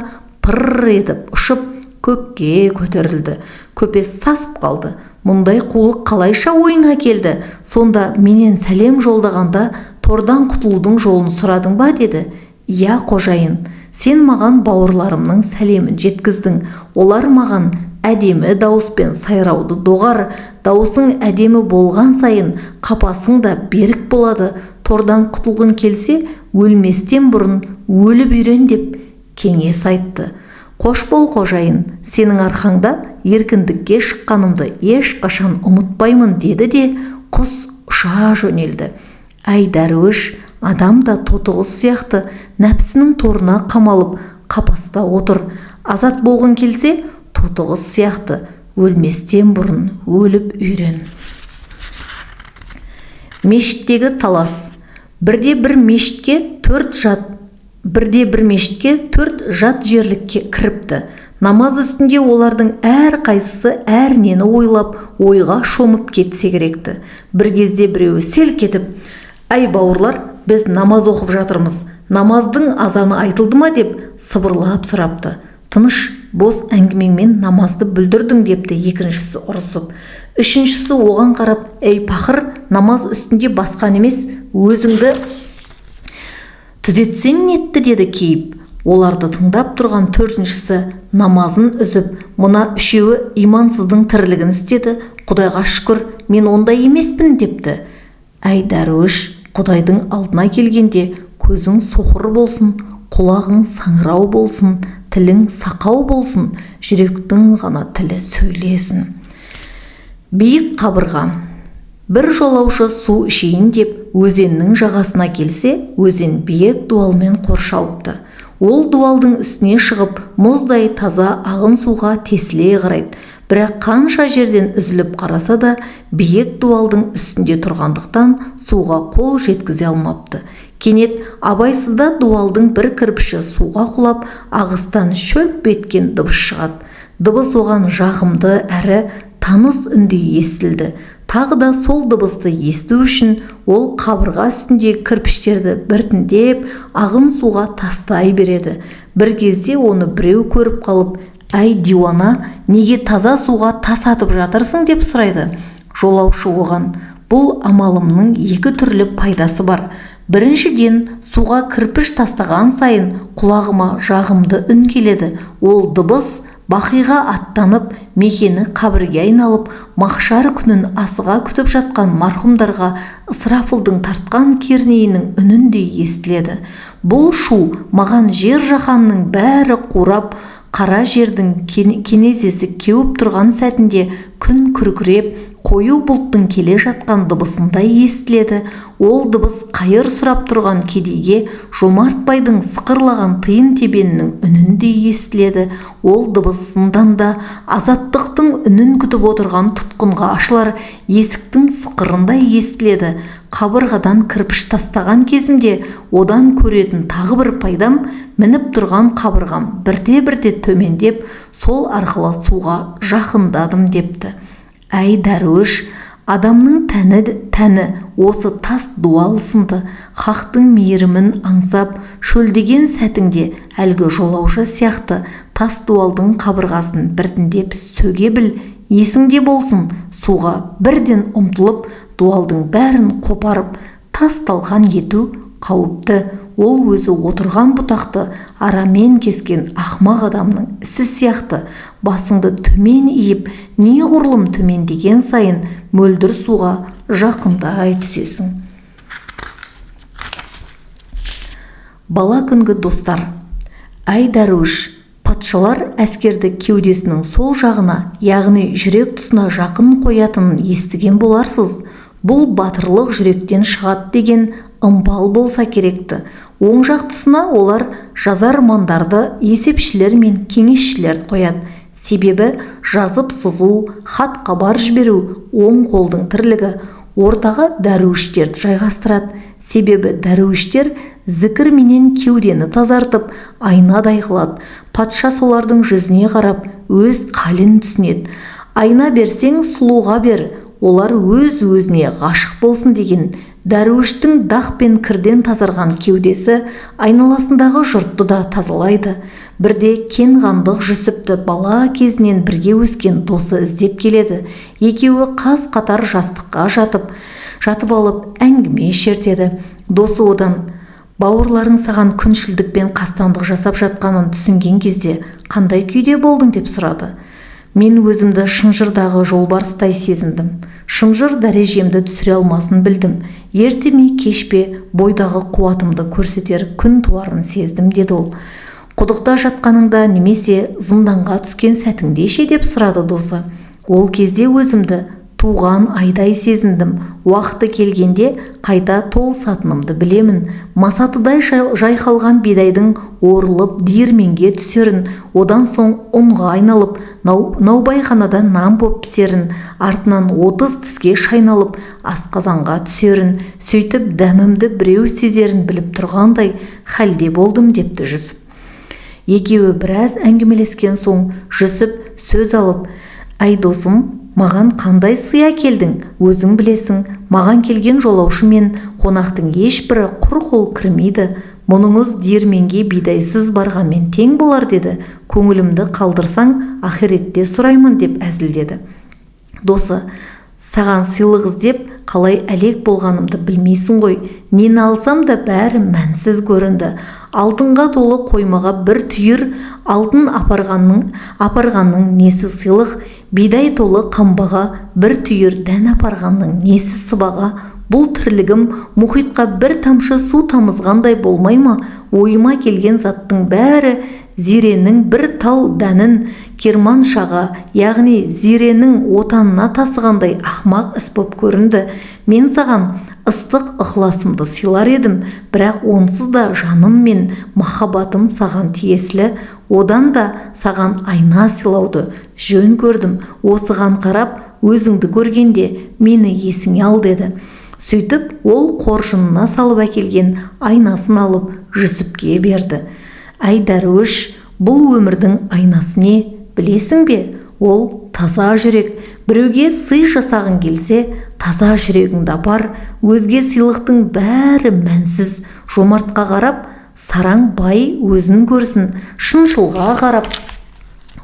пыр етіп ұшып көкке көтерілді. Көпес сасып қалды. Мұндай қулық қалайша ойыңа келді? Сонда менен сәлем жолдағанда тордан құтылудың жолын сұрадың ба, деді. Иә, қожайын, сен маған бауырларымның сәлемін жеткіздің. Олар маған әдемі дауыспен сайрауды доғар, дауысың әдемі болған сайын қапасың да берік болады. Тордан құтылғың келсе, өлместен бұрын өліп үйрен деп кеңес айтты. Қош бол, қожайын, сенің арқаңда еркіндікке шыққанымды ешқашан ұмытпаймын, деді де құс ұша жөнелді. Әй, дәруіш, адам да тотықұс сияқты нәпсінің торына қамалып қапаста отыр. Азат болғың келсе, тотықұс сияқты өлместен бұрын өліп үйрен. Мешіттегі талас. Бірде бір мешітке төрт жат жерлік кіріпті. Намаз үстінде олардың әр қайсысы әр нені ойлап, ойға шомып кетсе керекті. Бір кезде біреуі селк етіп, «Әй, бауырлар, біз намаз оқып жатырмыз, намаздың азаны айтылды ма?» деп сыбырлап сұрапты. Тыныш, бос әңгімеңмен намазды бүлдірдің, депті екіншісі ұрысып. Үшіншісі оған қарап, «Әй, пақыр, намаз үстінде басқан емес, өзіңді түзетсең нетті?» деді кейіп. Оларды тыңдап тұрған төртіншісі намазын үзіп, «Мына үшеуі имансыздың тірлігін істеді, Құдайға шүкір, мен ондай емеспін», депті. Әй, дәруіш, Құдайдың алдына келгенде көзің соқыр болсын, құлағың саңырау болсын, тілің сақау болсын, жүректің ғана тілі сөйлесін. Биік қабырға. Бір жолаушы су ішейін деп өзеннің жағасына келсе, өзен биік дуалмен қоршалыпты. Ол дуалдың үстіне шығып, мұздай таза ағын суға тесіле қарайды. Бірақ қанша жерден үзіліп қараса да, биік дуалдың үстінде тұрғандықтан суға қол жеткізе алмапты. Кенет абайсызда дуалдың бір кірпіші суға құлап, ағыстан шөлп еткен дыбыс шығады. Дыбыс оған жағымды әрі таныс үндей естілді. Тағы да сол дыбысты есту үшін ол қабырға үстіндегі кірпіштерді біртіндеп ағын суға тастай береді. Бір кезде оны біреу көріп қалып, «Әй, диуана, неге таза суға тас атып жатырсың?» деп сұрайды. Жолаушы оған, «Бұл амалымның екі түрлі пайдасы бар. Біріншіден, суға кірпіш тастаған сайын құлағыма жағымды үн келеді. Ол дыбыс бақиға аттанып, мекені қабірге айналып, махшар күнін асыға күтіп жатқан марқұмдарға Ысрафылдың тартқан кернейінің үніндей естіледі. Бұл шу маған жер жаһанның бәрі қурап, қара жердің кенезесі кеуіп тұрған сәтінде күн күркіреп, қою бұлттың келе жатқан дыбысындай естіледі. Ол дыбыс қайыр сұрап тұрған кедейге жомарт байдың сықырлаған тиын тебенінің үніндей естіледі. Ол дыбыс зынданда азаттықтың үнін күтіп отырған тұтқынға ашылар есіктің сықырындай естіледі. Қабырғадан кірпіш тастаған кезімде одан көретін тағы бір пайдам, мініп тұрған қабырғам бірте-бірте төмендеп, сол арқылы суға жақындадым», депті. Әй, дәруіш, адамның тәні осы тас дуал сынды. Хақтың мейірімін аңсап, шөлдеген сәтіңде әлгі жолаушы сияқты тас дуалдың қабырғасын біртіндеп сөге біл, есіңде болсын, суға бірден ұмтылып, дуалдың бәрін қопарып, тас талқан ету қауіпті. Ол өзі отырған бұтақты арамен кескен ақмақ адамның ісі сияқты. Басыңды төмен иіп, неғұрлым төмендеген сайын мөлдір суға жақындай түсесің. Бала күнгі достар. Әй, дәруіш, патшалар әскерді кеудесінің сол жағына, яғни жүрек тұсына жақын қоятынын естіген боларсыз. Бұл батырлық жүректен шығады деген ымпал болса керекті. Оң жақ тұсына олар жазармандарды, есепшілер мен кеңесшілерді қояды. Себебі жазып сызу, хат хабар жіберу оң қолдың тірлігі. Ортаға дәруіштерді жайғастырады. Себебі дәруіштер зікір менен кеудені тазартып, айнадай қылады. Патша солардың жүзіне қарап, өз қалін түсінеді. Айна берсең, сұлуға бер, олар өз-өзіне ғашық болсын деген. Дәруіштің дақ пен кірден тазарған кеудесі айналасындағы жұртты да тазалайды. Бірде Кенғандық Жүсіпті бала кезінен бірге өскен досы іздеп келеді. Екеуі қаз қатар жастыққа жатып алып әңгіме шертеді. Досы одан: бауырларың саған күншілдік пен қастандық жасап жатқанын түсінген кезде қандай күйде болдың деп сұрады. Мен өзімді шынжырдағы жолбарыстай сезіндім. Шынжыр дәрежемді түсіре алмасын білдім. Ерте ме, кеш пе, бойдағы қуатымды көрсетер күн туарын сездім, деді ол. Құдықта жатқаныңда немесе зынданға түскен сәтіңде ше, деп сұрады досы. Ол кезде өзімді туған айдай сезіндім. Уақыты келгенде қайта толысатынымды білемін. Масатыдай жайқалған бидайдың орылып диірменге түсерін, одан соң ұнға айналып наубайханада нан боп пісерін, артынан 30 тіске шайналып асқазанға түсерін, сөйтіп дәмімді біреу сезерін біліп тұрғандай халде болдым, депті Жүсіп. Екеуі біраз әңгімелескен соң Жүсіп сөз алып: әй досым, маған қандай сый әкелдің, өзің білесің, маған келген жолаушы мен қонақтың ешбірі құр қол кірмейді. Мұныңыз диірменге бидайсыз барғанмен тең болар, деді. Көңілімді қалдырсаң, ақиретте сұраймын, деп әзілдеді. Досы: саған сыйлық іздеп қалай әлек болғанымды білмейсің ғой. Нені алсам да бәрі мәнсіз көрінді. Алтынға толы қоймаға бір түйір алтын апарғанның несі сыйлық, бидай толы қамбаға бір түйір дән апарғанның несі сыбаға. Бұл тірлігім мұхитқа бір тамшы су тамызғандай болмай ма? Ойыма келген заттың бәрі зиренің бір тал дәнін Керманшаға, яғни зиренің отанына тасығандай ақмақ іс боп көрінді. Мен саған ыстық ықыласымды сыйлар едім, бірақ онсыз да жаным мен махаббатым саған тиесілі. Одан да саған айна сыйлауды жөн көрдім. Осыған қарап өзіңді көргенде мені есіңе ал, деді. Сөйтіп ол қоржынына салып әкелген айнасын алып Жүсіпке берді. Әй дәруіш, бұл өмірдің айнасы не, білесің бе? Ол таза жүрек. Біреуге сый жасағың келсе, таза жүрегіңді апар. Өзге сыйлықтың бәрі мәнсіз. Жомартқа қарап сараң бай өзін көрсін, шыншылға қарап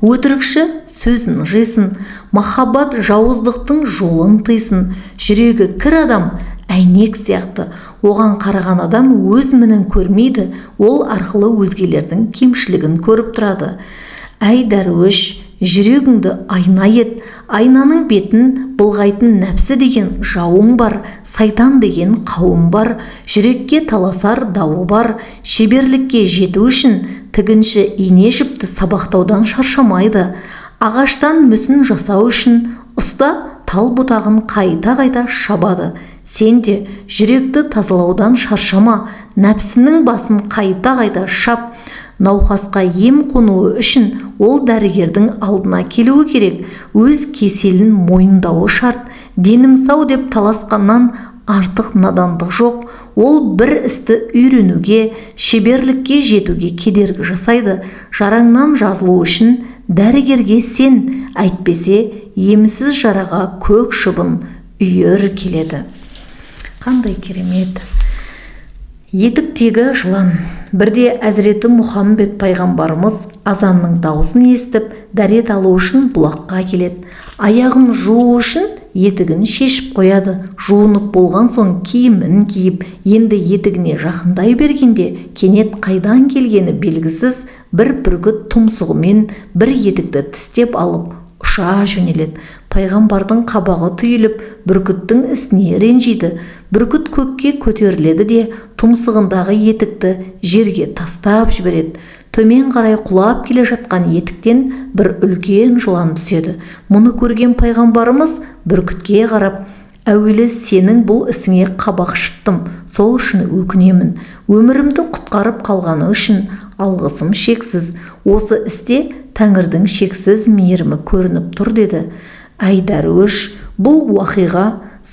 өтірікші сөзін жисын, махаббат жауыздықтың жолын тыйсын. Жүрегі кір адам әйнек сияқты, оған қараған адам өз мінін көрмейді, ол арқылы өзгелердің кемшілігін көріп тұрады. Әй дәруіш, жүрегіңді айна ет. Айнаның бетін былғайтын нәпсі деген жауың бар, сайтан деген қауым бар, жүрекке таласар дауы бар. Шеберлікке жету үшін тігінші ине жіпті сабақтаудан шаршамайды. Ағаштан мүсін жасау үшін ұста тал бұтағын қайта-қайта шабады. Сен де жүректі тазалаудан шаршама, нәпсінің басын қайта-қайта шап. Науқасқа ем қонуы үшін ол дәрігердің алдына келуі керек, өз кеселін мойындауы шарт. Денім сау деп таласқаннан артық надандық жоқ. Ол бір істі үйренуге, шеберлікке жетуге кедергі жасайды. Жараңнан жазылу үшін дәрігерге сен, әйтпесе емсіз жараға көк шыбын үйір келеді. Қандай керемет! Етіктегі жылан. Бірде әзіреті Мұхаммед пайғамбарымыз азанның даусын естіп, дәрет алу үшін бұлаққа келеді. Аяғын жуу үшін етігін шешіп қояды. Жуынып болған соң киімін киіп, енді етігіне жақындай бергенде кенет қайдан келгені белгісіз бір бүркіт тұмсығымен бір етікті тістеп алып ұша жөнеледі. Пайғамбардың қабағы түйіліп, бүркіттің ісіне ренжиді. Бүркіт көкке көтеріледі де, тұмсығындағы етікті жерге тастап жібереді. Төмен қарай құлап келе жатқан етіктен бір үлкен жылан түседі. Мұны көрген пайғамбарымыз бүркітке қарап: «Әуелі сенің бұл ісіңе қабақ шыттым, сол үшін өкінемін. Өмірімді құтқарып қалғаны үшін алғысым шексіз. Осы істе Тәңірдің шексіз мейірімі көрініп тұр», – деді. Әй, дәруіш, бұл уақиға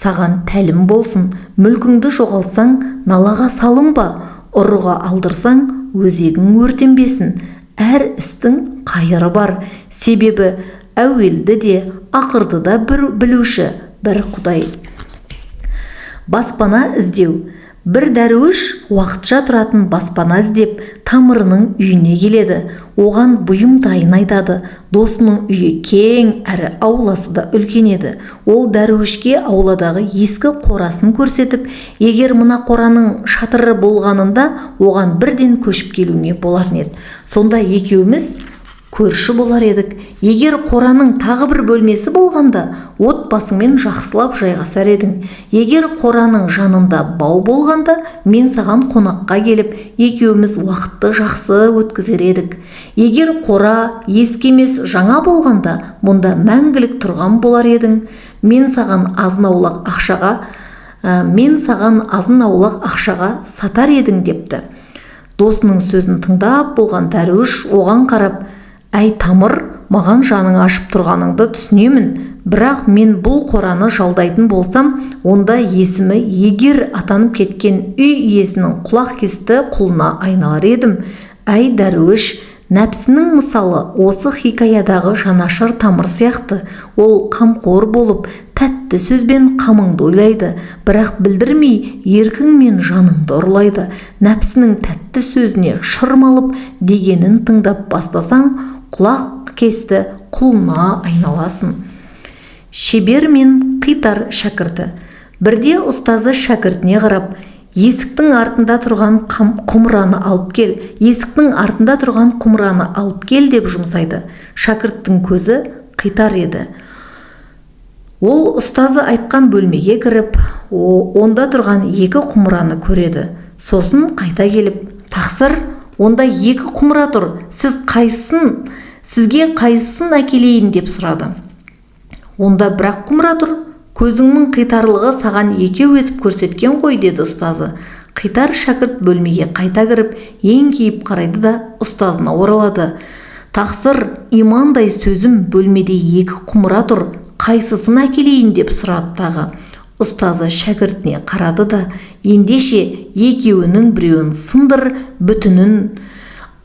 саған тәлім болсын. Мүлкіңді жоғалтсаң, налаға салынба, ұрыға алдырсаң, өзегің өртенбесін. Әр істің қайыры бар, себебі әуелді де, ақырды да бір білуші бір Құдай. Баспана іздеу. Бір дәруіш уақытша тұратын баспана іздеп, тамырының үйіне келеді. Оған бұйымтайын айтады. Досының үйі кең әрі ауласы да үлкен еді. Ол дәруішке ауладағы ескі қорасын көрсетіп, егер мына қораның шатыры болғанында, оған бірден көшіп келуіңе болатын еді, сонда екеуміз көрші болар едік. Егер қораның тағы бір бөлмесі болғанда, отбасыңмен жақсылап жайғасар едің. Егер қораның жанында бау болғанда, мен саған қонаққа келіп, екеуміз уақытты жақсы өткізер едік. Егер қора ескі емес, жаңа болғанда, мұнда мәңгілік тұрған болар едің. Мен саған азын аулақ ақшаға сатар едің», – депті. Досының сөзін тыңдап болған дәруіш оған қарап: «Әй, тамыр, маған жаның ашып тұрғаныңды түсінемін, бірақ мен бұл қораны жалдайтын болсам, онда есімі егер атанып кеткен үй иесінің құлақ кесті құлына айналар едім». Әй, дәруіш, нәпсінің мысалы осы хикаядағы жанашыр тамыр сияқты. Ол қамқор болып, тәтті сөзбен қамыңды ойлайды, бірақ білдірмей еркің мен жаныңды ұрлайды. Нәпсінің тәтті сөзіне шырмалып, дегенін тыңдап бастасаң, құлақ кесті құлына айналасың. Шебер мен қитар шәкірті. Бірде ұстазы шәкіртіне қарап: «Есіктің артында тұрған құмыраны алып кел, есіктің артында тұрған құмыраны алып кел», – деп жұмсайды. Шәкірттің көзі қитар еді. Ол ұстазы айтқан бөлмеге кіріп, онда тұрған екі құмыраны көреді. Сосын қайта келіп: «Тақсыр, онда екі құмыра тұр, сізге қайсысын әкелейін?» – деп сұрады. «Онда бір-ақ құмыра тұр, көзіңнің қитарлығы саған екеу етіп көрсеткен ғой», – деді ұстазы. Қитар шәкірт бөлмеге қайта кіріп, еңкейіп қарайды да, ұстазына оралады: «Тақсыр, имандай сөзім, бөлмеде екі құмыра тұр, қайсысын әкелейін?» – деп сұрады тағы. Ұстазы шәкіртіне қарады да: «Ендеше, екеуінің біреуін сындыр, бүтінін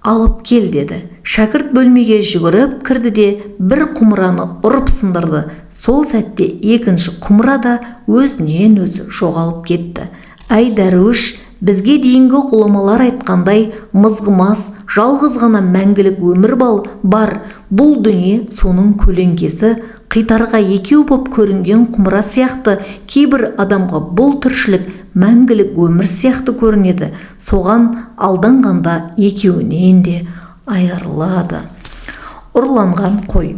алып кел», – деді. Шәкірт бөлмеге жүгіріп кірді де, бір құмыраны ұрып сындырды. Сол сәтте екінші құмыра да өзінен өзі жоғалып кетті. Әй, дәруіш, бізге дейінгі ғұламалар айтқандай, мызғымас жалғыз ғана мәңгілік өмір бар. Бұл дүние соның көлеңкесі. Қитарға екеу боп көрінген құмыра сияқты, кейбір адамға бұл тіршілік мәңгілік өмір сияқты көрінеді. Соған алданғанда екеуінен де айырылады. Ұрланған қой.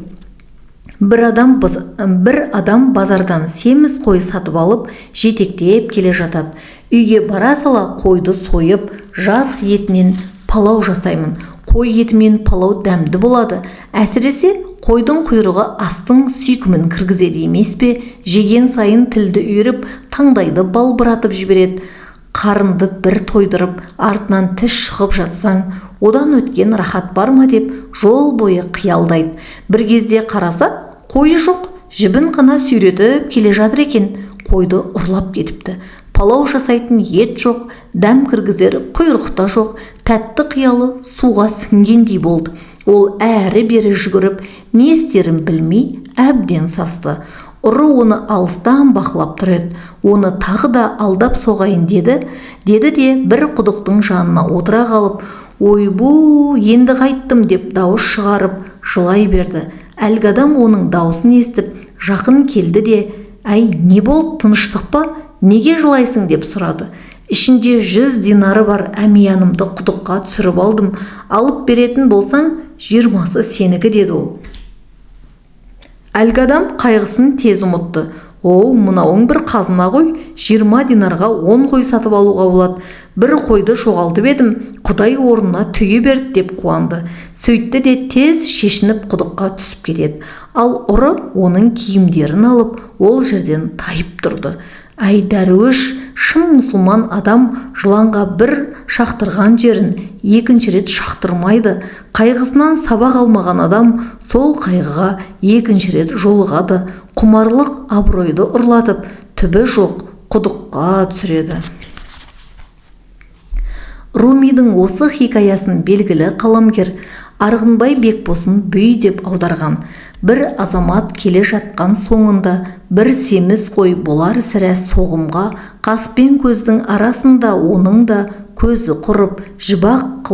Бір адам базардан семіз қой сатып алып, жетектеп келе жатады. «Үйге бара сала қойды сойып, жас етінен палау жасаймын. Қой етімен палау дәмді болады. Әсіресе қойдың құйрығы астың сүйкімін кіргізеді емес пе? Жеген сайын тілді үйіріп, таңдайды балбыратып жібереді. Қарынды бір тойдырып, артынан тіс шығып жатсаң, одан өткен рахат бар ма?» – деп жол бойы қиялдайды. Бір кезде қараса, қойы жоқ, жібін ғана сүйретіп келе жатыр екен. Қойды ұрлап кетіпті. Палау жасайтын ет жоқ, дәм кіргізер құйрық та жоқ. Тәтті қиялы суға сіңгендей болды. Ол әрі бері жүгіріп, не істерін білмей әбден састы. Ұры оны алыстан бақылап тұр еді. Оны тағы да алдап соғайын деді деді де, бір құдықтың жанына отыра қалып: «Ойбу, енді қайттым!» – деп дауыс шығарып жылай берді. Әлгі адам оның даусын естіп, жақын келді де: «Әй, не болды, тыныштық па, неге жылайсың?» – деп сұрады. «Ішінде 100 динары бар әмиянымды құдыққа түсіріп алдым. Алып беретін болсаң, 20-сы сенікі», – деді ол. Әлгі адам қайғысын тез ұмытты. Оу, мынауың бір қазына ғой, 20 динарға 10 қой сатып алуға болады. Бір қойды жоғалтып едім, Құдай орнына түйе берді деп қуанды. Сөйтті де тез шешініп құдыққа түсіп кетеді. Ал ұры оның киімдерін алып, ол жерден тайып тұрды. Әй, дәруіш, шын мұсылман адам жыланға бір шақтырған жерін екінші рет шақтырмайды. Қайғысынан сабақ алмаған адам сол қайғыға екінші рет жолығады. Құмарлық абыройды ұрлатып, түбі жоқ құдыққа түсіреді. Румидің осы хикаясын белгілі қаламгер Арғынбай Бекбосын бүй деп аударған. Бір азамат келе жатқан соңында бір семіз қой болар сірә соғымға, қас пен көздің арасында оның да көзі құрып, жібақ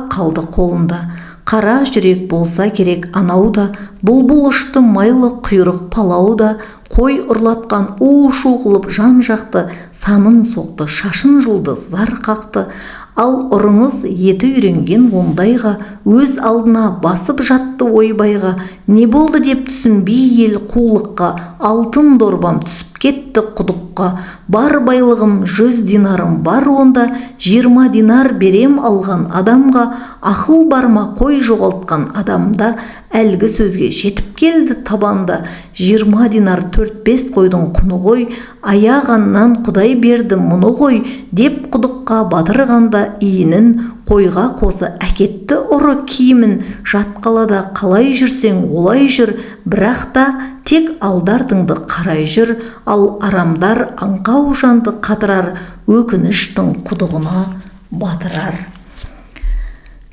қалды қолында. Қара жүрек болса керек анау да, бұлбұл ұшты майлы құйрық палау да, қой ұрлатқан у-шу қылып жан-жақты санын соқты, шашын жұлды, зар қақты. Ал ұрыңыз еті үйренген ондайға, өз алдына басып жатты ойбайға. Не болды деп түсінбей ел қулыққа, алтын дорбам түсіп кетті құдыққа. Бар байлығым 100 динарым бар онда, 20 динар берем алған адамға. Ақыл бар ма қой жоғалтқан адамда, әлгі сөзге жетіп келді табанда. 20 динар 4-5 қойдың құны ғой, аяғаннан Құдай берді мұны ғой, деп құдыққа батырғанда иінін қойға қоса әкетті ұры киімін. Жат қалада қалай жүрсең олай жүр, бірақ та тек алдартыңды қарай жүр. Ал арамдар аңқау жанды қатырар, өкініштің құдығына батырар.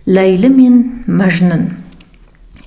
Ләйлі мен Мәжнүн.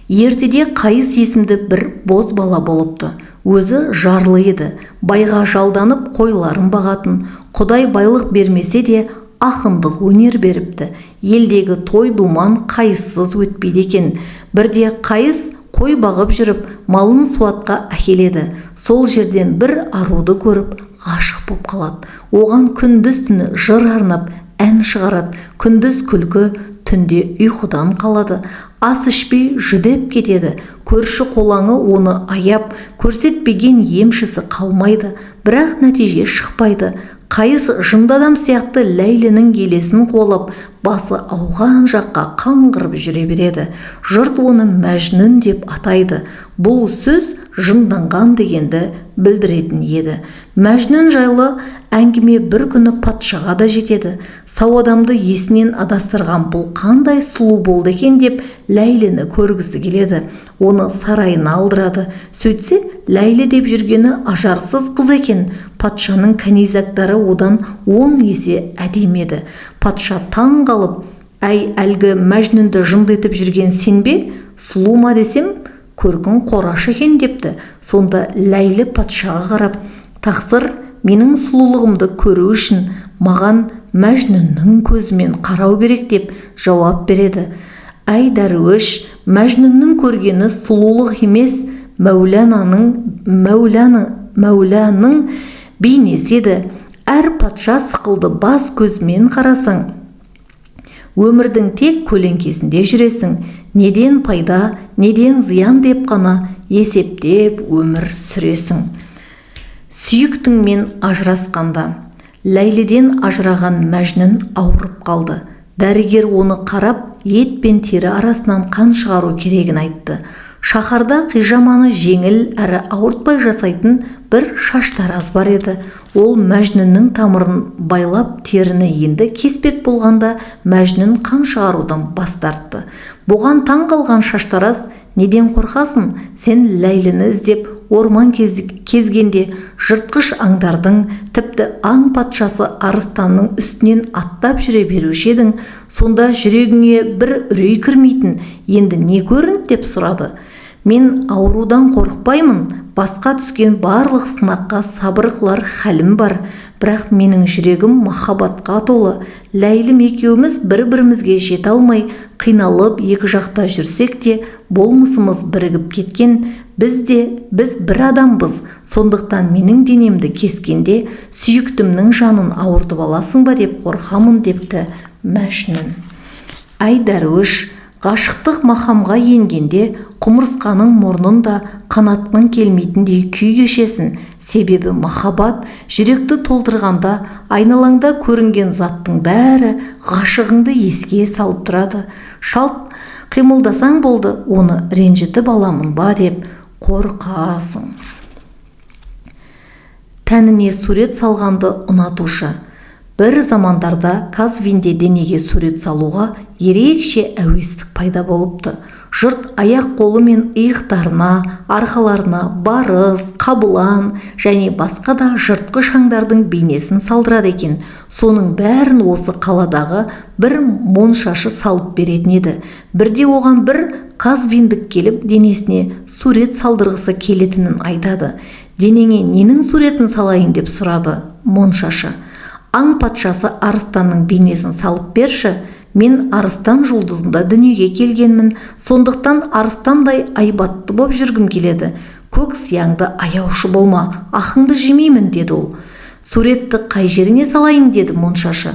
Ертеде Қайыс есімді бір боз бала болыпты. Өзі жарлы еді, байға жалданып қойларын бағатын. Құдай байлық бермесе де ақындық өнер беріпті. Елдегі той думан Қайыссыз өтпейді екен. Бірде Қайыс қой бағып жүріп, малын суатқа әкеледі. Сол жерден бір аруды көріп, ғашық боп қалады. Оған күндіз түні жыр арнап, ән шығарады. Күндіз күлкі, түнде ұйқыдан қалады. Ас ішпей жүдеп кетеді. Көрші қолаңы оны аяп, көрсетпеген емшісі қалмайды. Бірақ нәтиже шықпайды. Қайыс жынды адам сияқты Ләйлінің елесін қуалап, басы ауған жаққа қаңғырып жүре береді. Жұрт оны Мәжнүн деп атайды. Бұл сөз жынданған дегенді білдіретін еді. Мәжнүн жайлы әңгіме бір күні патшаға да жетеді. Сау адамды есінен адастырған бұл қандай сұлу болды екен деп Ләйліні көргісі келеді. Оны сарайына алдырады. Сөйтсе, Ләйлі деп жүргені ажарсыз қыз екен. Патшаның кәнизактары одан 10 есе әдемі еді. Патша таң қалып, әй, әлгі Мәжнүнді жынды етіп жүрген сен бе? Сұлу ма десем, көркің қораш екен депті. Сонда Ләйлі патшаға қарап, тақсыр, менің сұлулығымды көру үшін маған Мәжнүннің көзімен қарау керек деп жауап береді. Әй, дәруіш, Мәжнүннің көргені сұлулық емес, Мәуланың бейнесі еді. Әр патша сықылды бас көзімен қарасаң, өмірдің тек көлеңкесінде жүресің. Неден пайда, неден зиян деп қана есептеп өмір сүресің. Сүйіктіңмен ажырасқанда. Ләйліден ажыраған Мәжнүн ауырып қалды. Дәрігер оны қарап, ет пен тері арасынан қан шығару керегін айтты. Шаһарда қижаманы жеңіл әрі ауыртпай жасайтын бір шаштараз бар еді. Ол Мәжнүннің тамырын байлап, теріні енді кеспек болғанда Мәжнүн қан шығарудан бас тартты. Бұған таң қалған шаштараз, неден қорқасың, сен Ләйліні іздеп орман кезгенде жыртқыш аңдардың, тіпті аң патшасы арыстанның үстінен аттап жүре беруші едің. Сонда жүрегіңе бір үрей кірмейтін, енді не көрінді деп сұрады. Мен аурудан қорықпаймын, басқа түскен барлық сынаққа сабыр қылар халім бар, бірақ менің жүрегім махаббатқа толы. Ләйлім екеуміз бір-бірімізге жете алмай, қиналып екі жақта жүрсек те, болмысымыз бірігіп кеткен. Біз бір адамбыз, сондықтан менің денемді кескенде сүйіктімнің жанын ауыртып аласың ба деп қорқамын депті Мәжнүн. Әй, дәруіш, Ғашықтық мақамға енгенде құмырсқаның мұрнын да қанатқың келмейтіндей күй кешесің. Себебі махаббат жүректі толтырғанда айналаңда көрінген заттың бәрі ғашығыңды еске салып тұрады. Шалт қимылдасаң болды, оны ренжітіп аламын ба деп қорқасың. Тәніне сурет салғанды ұнатушы. Бір замандарда Казвинде денеге сурет салуға ерекше әуестік пайда болыпты. Жұрт аяқ қолы мен иықтарына, арқаларына барыс, қабылан және басқа да жыртқыш аңдардың бейнесін салдырады екен. Соның бәрін осы қаладағы бір моншашы салып беретін еді. Бірде оған бір казвиндік келіп, денесіне сурет салдырғысы келетінін айтады. Денеңе ненің суретін салайын деп сұрады моншашы. Аң патшасы арыстанның бейнесін салып берші, мен арыстан жұлдызында дүниеге келгенмін, сондықтан арыстандай айбатты боп жүргім келеді. Көк сияңды аяушы болма, ақыңды жемеймін, деді ол. Суретті қай жеріңе салайын, деді моншашы.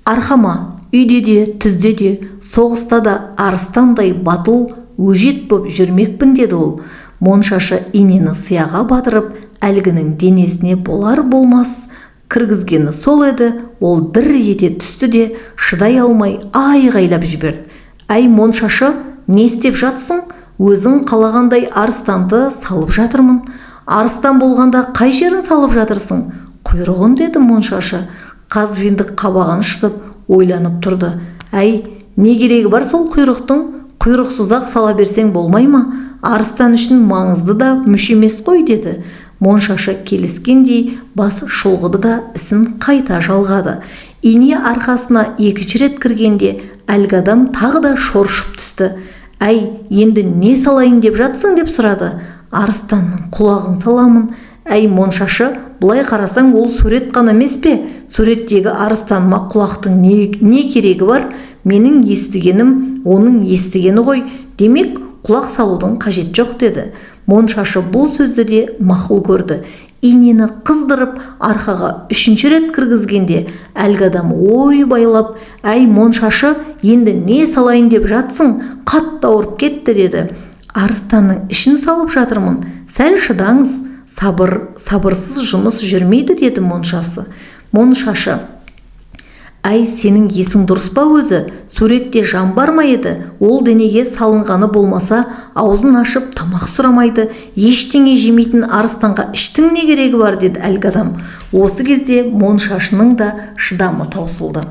Арқама, үйде де, түзде де, соғыста да арыстандай батыл, өжет боп жүрмекпін, деді ол. Моншашы инені сияға батырып, әлгінің денесіне болар болмас кіргізгені сол еді, ол дір ете түсті де, шыдай алмай айғайлап жіберді. Әй, моншашы, не істеп жатсың? Өзің қалағандай арыстанды салып жатырмын. Арыстан болғанда қай жерін салып жатырсың? Құйрығын, деді моншашы. Қазвиндік қабағын шытып ойланып тұрды. Әй, не керегі бар сол құйрықтың? Құйрықсыз-ақ сала берсең болмай ма? Арыстан үшін маңызды да мүше емес қой, деді. Моншашы келіскендей бас шұлғыды да ісін қайта жалғады. Ине арқасына екінші рет кіргенде әлгі адам тағы да шоршып түсті. Әй, енді не салайын деп жатсың, деп сұрады. Арыстанның құлағын саламын. Әй, моншашы, былай қарасаң ол сурет қана емес пе? Суреттегі арыстаныма құлақтың не керегі бар? Менің естігенім оның естігені ғой. Демек, құлақ салудың қажеті жоқ, деді. Моншашы бұл сөзді де мақұл көрді. Инені қыздырып арқаға үшінші рет кіргізгенде әлгі адам ой байлап, әй, моншашы, енді не салайын деп жатсың? Қатты ауырып кетті, деді. Арыстанның ішін салып жатырмын. Сәл шыдаңыз, сабырсыз жұмыс жүрмейді, деді моншасы. Моншашы: Әй, сенің есің дұрыс па өзі? Суретте жан бар ма еді? Ол денеге салынғаны болмаса, аузын ашып тамақ сұрамайды. Ештеңе жемейтін арыстанға іштің не керегі бар, деді әлгі адам. Осы кезде моншашының да шыдамы таусылды.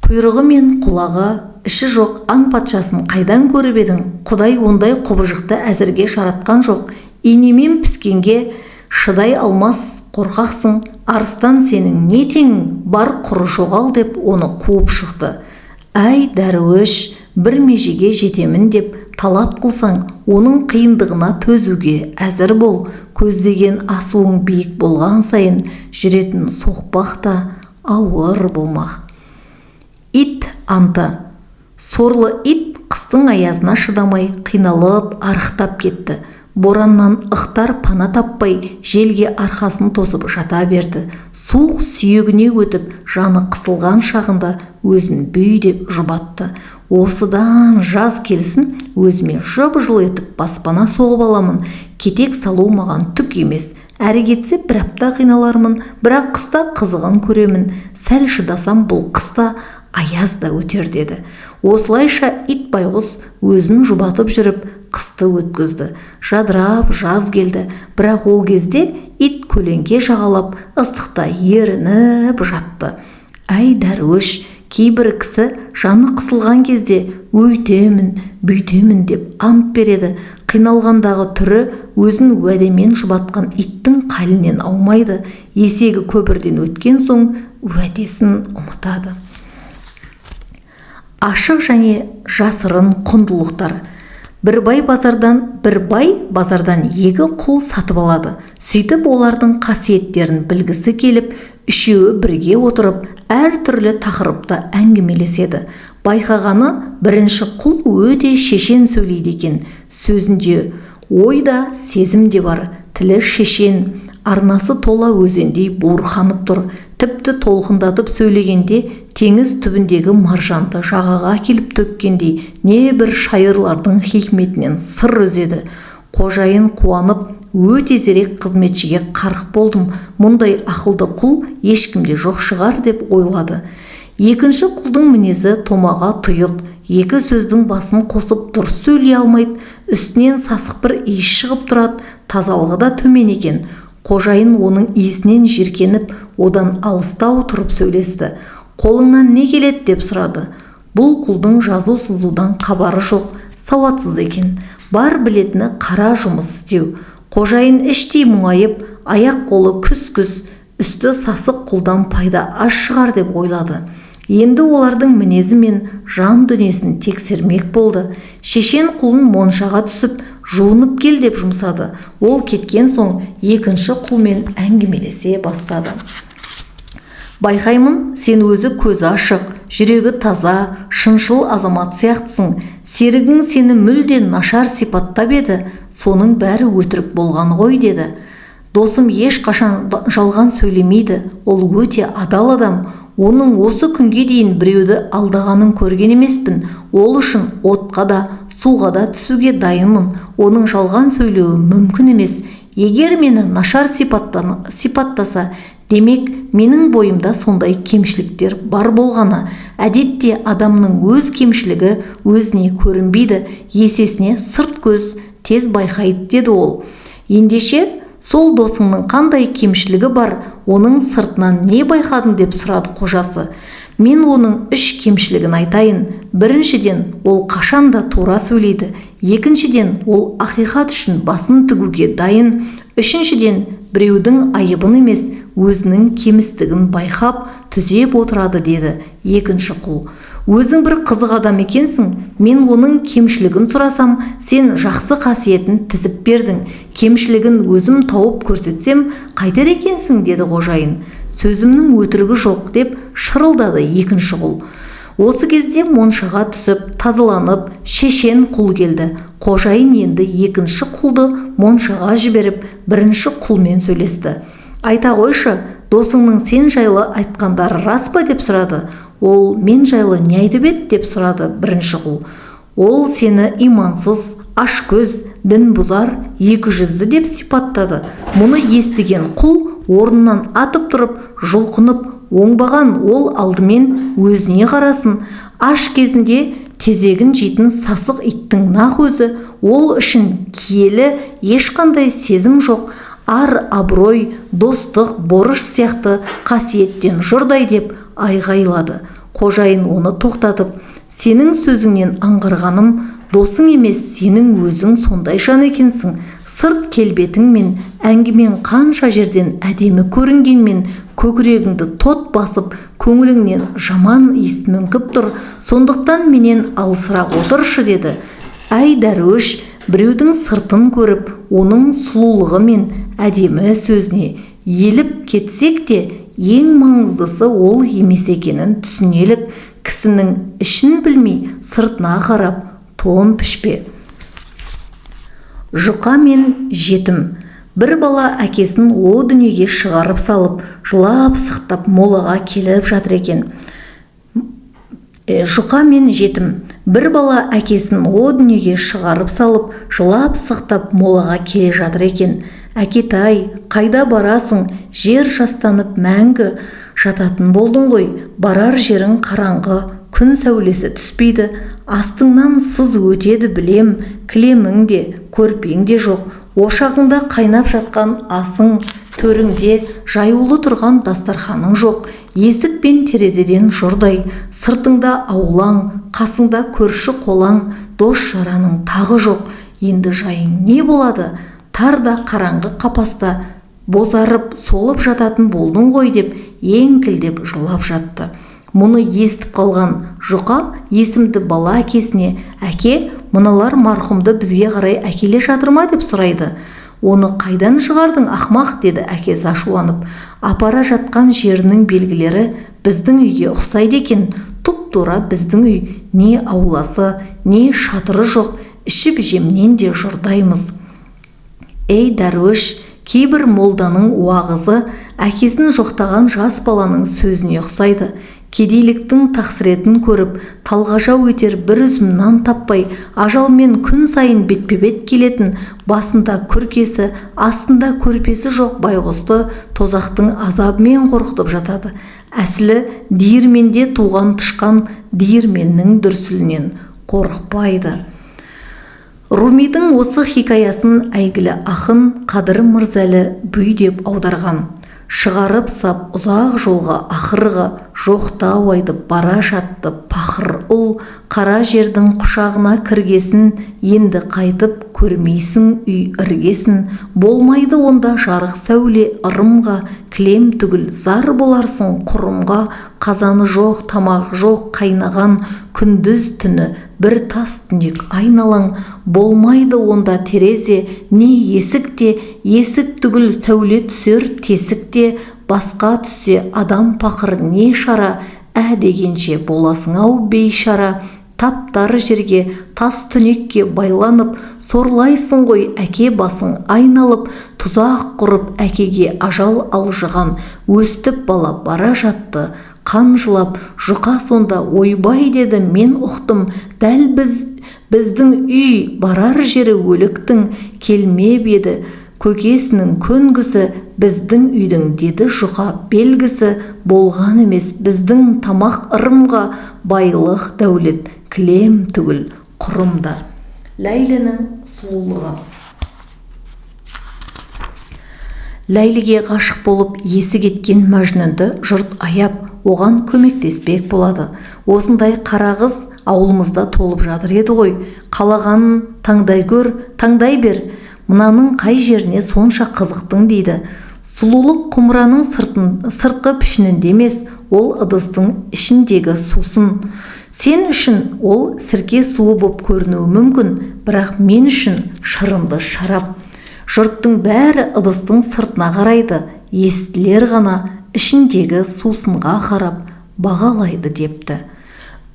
Құйрығы мен құлағы, іші жоқ аң патшасын қайдан көріп едің? Құдай ондай құбыжықты әзірге жаратқан жоқ. Инемен піскенге шыдай алмас қорқақсың. Арыстан сенің не теңің бар, құры жоғал, деп оны қуып шықты. Әй, дәруіш, бір межеге жетемін деп талап қылсаң, оның қиындығына төзуге әзір бол. Көздеген асуың биік болған сайын жүретін соқпақ та ауыр болмақ. Ит анты. Сорлы ит қыстың аязына шыдамай қиналып арықтап кетті. Бораннан ықтар пана таппай желге арқасын тосып жата берді. Суық сүйегіне өтіп, жаны қысылған шағында өзін бүй деп жұбатты. Осыдан жаз келсін, өзіме жып-жылы етіп баспана соғып аламын. Кетек салу маған түк емес. Әрі кетсе бір апта қиналармын, бірақ қыста қызығын көремін. Сәл шыдасам, бұл қыста аяз да өтер, деді. Осылайша ит байғұс өзін жұбатып жүріп қысты өткізді. Жадырап жаз келді, бірақ ол кезде ит көлеңке жағалап ыстықта ерініп жатты. Әй, дәруіш, кейбір кісі жаны қысылған кезде өйтемін, бүйтемін деп ант береді. Қиналғандағы түрі өзін уәдемен жұбатқан иттің қалінен аумайды. Есегі көпірден өткен соң уәдесін ұмытады. Ашық және жасырын құндылықтар. Бір бай базардан екі құл сатып алады. Сөйтіп олардың қасиеттерін білгісі келіп, үшеуі бірге отырып, әртүрлі тақырыпта әңгімелеседі. Байқағаны, бірінші құл өте шешен сөйлейді екен. Сөзінде ой да, сезім де бар, тілі шешен, арнасы тола өзендей буырқанып тұр. Тіпті толқындатып сөйлегенде теңіз түбіндегі маржанды жағаға әкеліп төккендей небір шайырлардың хикметінен сыр үзеді. Қожайын қуанып, өте зерек қызметшіге қарық болдым, мұндай ақылды құл ешкімде жоқ шығар деп ойлады. Екінші құлдың мінезі томаға тұйық, екі сөздің басын қосып дұрыс сөйлей алмайды, үстінен сасық бір иіс шығып тұрады, тазалығы да төмен екен. Қожайын оның иісінен жиіркеніп, одан алыстау тұрып сөйлесті. Қолыңнан не келеді деп сұрады. Бұл құлдың жазу-сызудан хабары жоқ, сауатсыз екен. Бар білетіні қара жұмыс істеу. Қожайын іштей мұңайып, аяқ қолы күс-күс, үсті сасық құлдан пайда аз шығар деп ойлады. Енді олардың мінезі мен жан дүниесін тексермек болды. Шешен құлын моншаға түсіп, жуынып кел деп жұмсады. Ол кеткен соң екінші құлмен әңгімелесе бастады. Байқаймын, сен өзі көзі ашық, жүрегі таза, шыншыл азамат сияқтысың. Серігің сені мүлде нашар сипаттап еді, соның бәрі өтірік болған ғой деді. Досым ешқашан жалған сөйлемейді, ол өте адал адам. Оның осы күнге дейін біреуді алдағанын көрген емеспін. Ол үшін отқа да, суға да түсуге дайынмын. Оның жалған сөйлеуі мүмкін емес. Егер мені нашар сипаттаса, демек менің бойымда сондай кемшіліктер бар болғаны. Әдетте адамның өз кемшілігі өзіне көрінбейді, есесіне сырт көз тез байқайды деді ол. Ендеше сол досыңның қандай кемшілігі бар, оның сыртынан не байқадың деп сұрады қожасы. Мен оның үш кемшілігін айтайын. Біріншіден, ол қашанда тура сөйлейді. Екіншіден, ол ақиқат үшін басын тігуге дайын. Үшіншіден, біреудің айыбын емес, өзінің кемістігін байқап, түзеп отырады деді екінші құл. Өзің бір қызық адам екенсің. Мен оның кемшілігін сұрасам, сен жақсы қасиетін тізіп бердің. Кемшілігін өзім тауып көрсетсем, қайтер екенсің деді қожайын. Сөзімнің өтірігі жоқ деп шырылдады екінші құл. Осы кезде моншаға түсіп, тазаланып, шешен құл келді. Қожайын енді екінші құлды моншаға жіберіп, бірінші құлмен сөйлесті. Айта қойшы, досыңның сен жайлы айтқандары рас па деп сұрады. Ол мен жайлы не айтып еді деп сұрады бірінші құл. Ол сені имансыз, ашкөз, дін бұзар, екіжүзді деп сипаттады. Мұны естіген құл орнынан атып тұрып, жұлқынып, оңбаған ол алдымен өзіне қарасын. Аш кезінде тезегін жейтін сасық иттің нақ өзі, ол үшін киелі ешқандай сезім жоқ, ар, абырой, достық, борыш сияқты қасиеттен жұрдай деп айғайлады. Қожайын оны тоқтатып, сенің сөзіңнен аңғарғаным, досың емес, сенің өзің сондай жан екенсің. Сырт келбетің мен әңгімең қанша жерден әдемі көрінгенмен, көкірегіңді тот басып, көңіліңнен жаман иіс мүңкіп тұр. Сондықтан менен алысырақ отыршы деді. Әй дәруіш, біреудің сыртын көріп, оның сұлулығы мен әдемі сөзіне еліп кетсек те, ең маңыздысы ол емес екенін түсінелік. Кісінің ішін білмей, сыртына қарап тон пішпе. Жұқа мен жетім. Бір бала әкесін о дүниеге шығарып салып, жылап сықтап молаға келіп жатыр екен. Жұқа мен жетім. Бір бала әкесін о дүниеге шығарып салып, жылап сықтап молаға келе жатыр екен. Әкетай, қайда барасың? Жер жастанып мәңгі жататын болдың ғой. Барар жерің қараңғы, күн сәулесі түспейді. Астыңнан сыз өтеді білем, кілемің де, көрпең де жоқ. Ошағыңда қайнап жатқан асың, төріңде жаюлы тұрған дастарханың жоқ. Есік пен терезеден жұрдай, сыртыңда аулаң, қасыңда көрші қолаң, дос жараның тағы жоқ. Енді жайың не болады? Тар да қараңғы қапаста бозарып, солып жататын болдың ғой деп еңкілдеп жылап жатты. Мұны естіп қалған Жұқа есімді бала әкесіне, әке, мыналар марқұмды бізге қарай әкеле жатыр ма деп сұрайды. Оны қайдан шығардың, ақмақ, деді әкесі ашуланып. Апара жатқан жерінің белгілері біздің үйге ұқсайды екен. Тұп-тура біздің үй, не ауласы, не шатыры жоқ, ішіп жемнен де жұрдаймыз. Ей дәруіш, кейбір молданың уағызы Әкесін жоқтаған жас баланың сөзіне ұқсайды. Кедейліктің тақсыретін көріп, талғажау етер бір үзім нан таппай, ажалмен күн сайын бетпе-бет келетін, басында күркесі, астында көрпесі жоқ байғұсты тозақтың азабымен қорқытып жатады. Әсілі диірменде туған тышқан диірменнің дүрсілінен қорықпайды. Румидің осы хикаясын әйгілі ақын Қадыр Мырзалы бүй деп аударған. Шығарып сап ұзақ жолға ақырғы, жоқтау айтып бара жатты пақыр ұл, қара жердің құшағына кіргесін, енді қайтып көрмейсің үй іргесін, болмайды онда жарық сәуле ырымға, кілем түгіл зар боларсың құрымға, қазаны жоқ, тамағы жоқ қайнаған, күндіз түні бір тас түнек айналаң, болмайды онда терезе, не есік те, есік түгіл сәуле түсер тесік те, басқа түссе адам пақыр не шара, ә дегенше боласың-ау бейшара, таптар жерге, тас түнекке байланып, сорлайсың ғой әке басың айналып, тұзақ құрып әкеге ажал алжыған, өстіп бала бара жатты, қан жылап, жұқа сонда ойбай деді мен ұқтым, дәл біздің үй барар жері өліктің, келмеп еді көкесінің көнгісі, біздің үйдің деді жұқа белгісі, болған емес біздің тамақ ырымға, байлық дәулет кілем түгіл құрымда. Ләйлінің сұлулығы. Ләйліге ғашық болып есі кеткен Мәжнүнді жұрт аяп, оған көмектеспек болады. Осындай қара қыз ауылымызда толып жатыр еді ғой. Қалағанын таңдай көр, таңдай бер. Мынаның қай жеріне сонша қызықтың дейді. Сұлулық құмыраның сыртқы пішінінде емес, ол ыдыстың ішіндегі сусын. Сен үшін ол сірке суы боп көрінуі мүмкін, бірақ мен үшін шырынды шарап. Жұрттың бәрі ыдыстың сыртына қарайды, естілер ғана ішіндегі сусынға қарап бағалайды депті.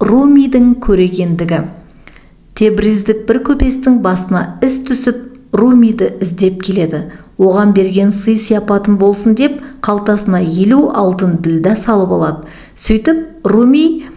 Румидің көрегендігі. Тебриздік бір көпестің басына іс түсіп, Румиді іздеп келеді. Оған берген сый-сияпатым болсын деп қалтасына 50 алтын ділдә салып алады. Сөйтіп Руми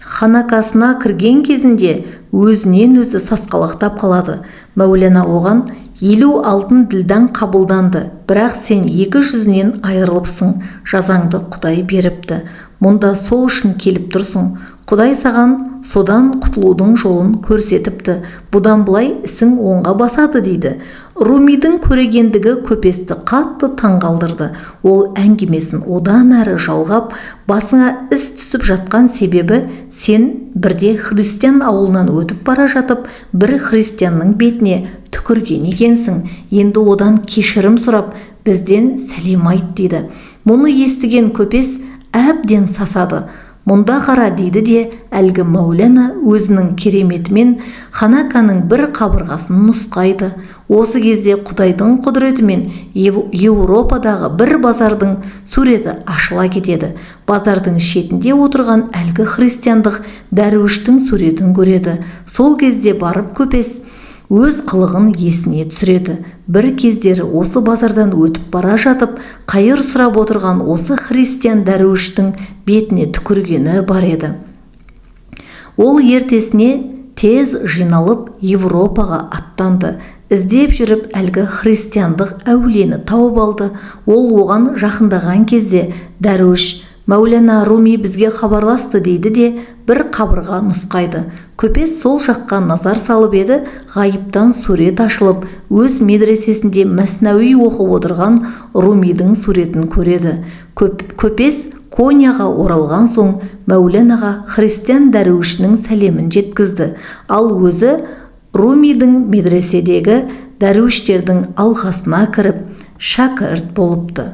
ханакасына кірген кезінде өзінен өзі сасқалақтап қалады. Мәулана оған 50 алтын ділдән қабылданды, бірақ сен 200-нен айырылыпсың, жазаңды Құдай беріпті. Мұнда сол үшін келіп тұрсың. Құдай саған содан құтылудың жолын көрсетіпті. Бұдан былай ісің оңға басады дейді. Румидің көрегендігі көпесті қатты таңғалдырды. Ол әңгімесін одан әрі жалғап, басыңа іс түсіп жатқан себебі сен бірде христиан ауылынан өтіп бара жатып, бір христианның бетіне түкірген екенсің. Енді одан кешірім сұрап, бізден сәлем айт дейді. Мұны естіген көпес әбден сасады. Мұнда қара дейді де, әлгі Мәулана өзінің кереметімен ханаканың бір қабырғасын нұсқайды. Осы кезде Құдайдың құдіретімен Еуропадағы бір базардың суреті ашыла кетеді. Базардың шетінде отырған әлгі христиандық дәруіштің суретін көреді. Сол кезде барып көпес өз қылығын есіне түсіреді. Бір кездері осы базардан өтіп бара жатып, қайыр сұрап отырған осы христиан дәруіштің бетіне түкіргені бар еді. Ол ертесіне тез жиналып Европаға аттанды. Іздеп жүріп әлгі христиандық әулиені тауып алды. Ол оған жақындаған кезде дәруіш Мәулана Руми бізге хабарласты дейді де, бір қабырға нұсқайды. Көпес сол жаққа назар салып еді, ғайыптан сурет ашылып, өз медресесінде мәснауи оқып отырған Румидің суретін көреді. Көпес Конияға оралған соң Мәуланаға христиан дәруішінің сәлемін жеткізді. Ал өзі Румидің медреседегі дәруіштердің алқасына кіріп, шәкірт болыпты.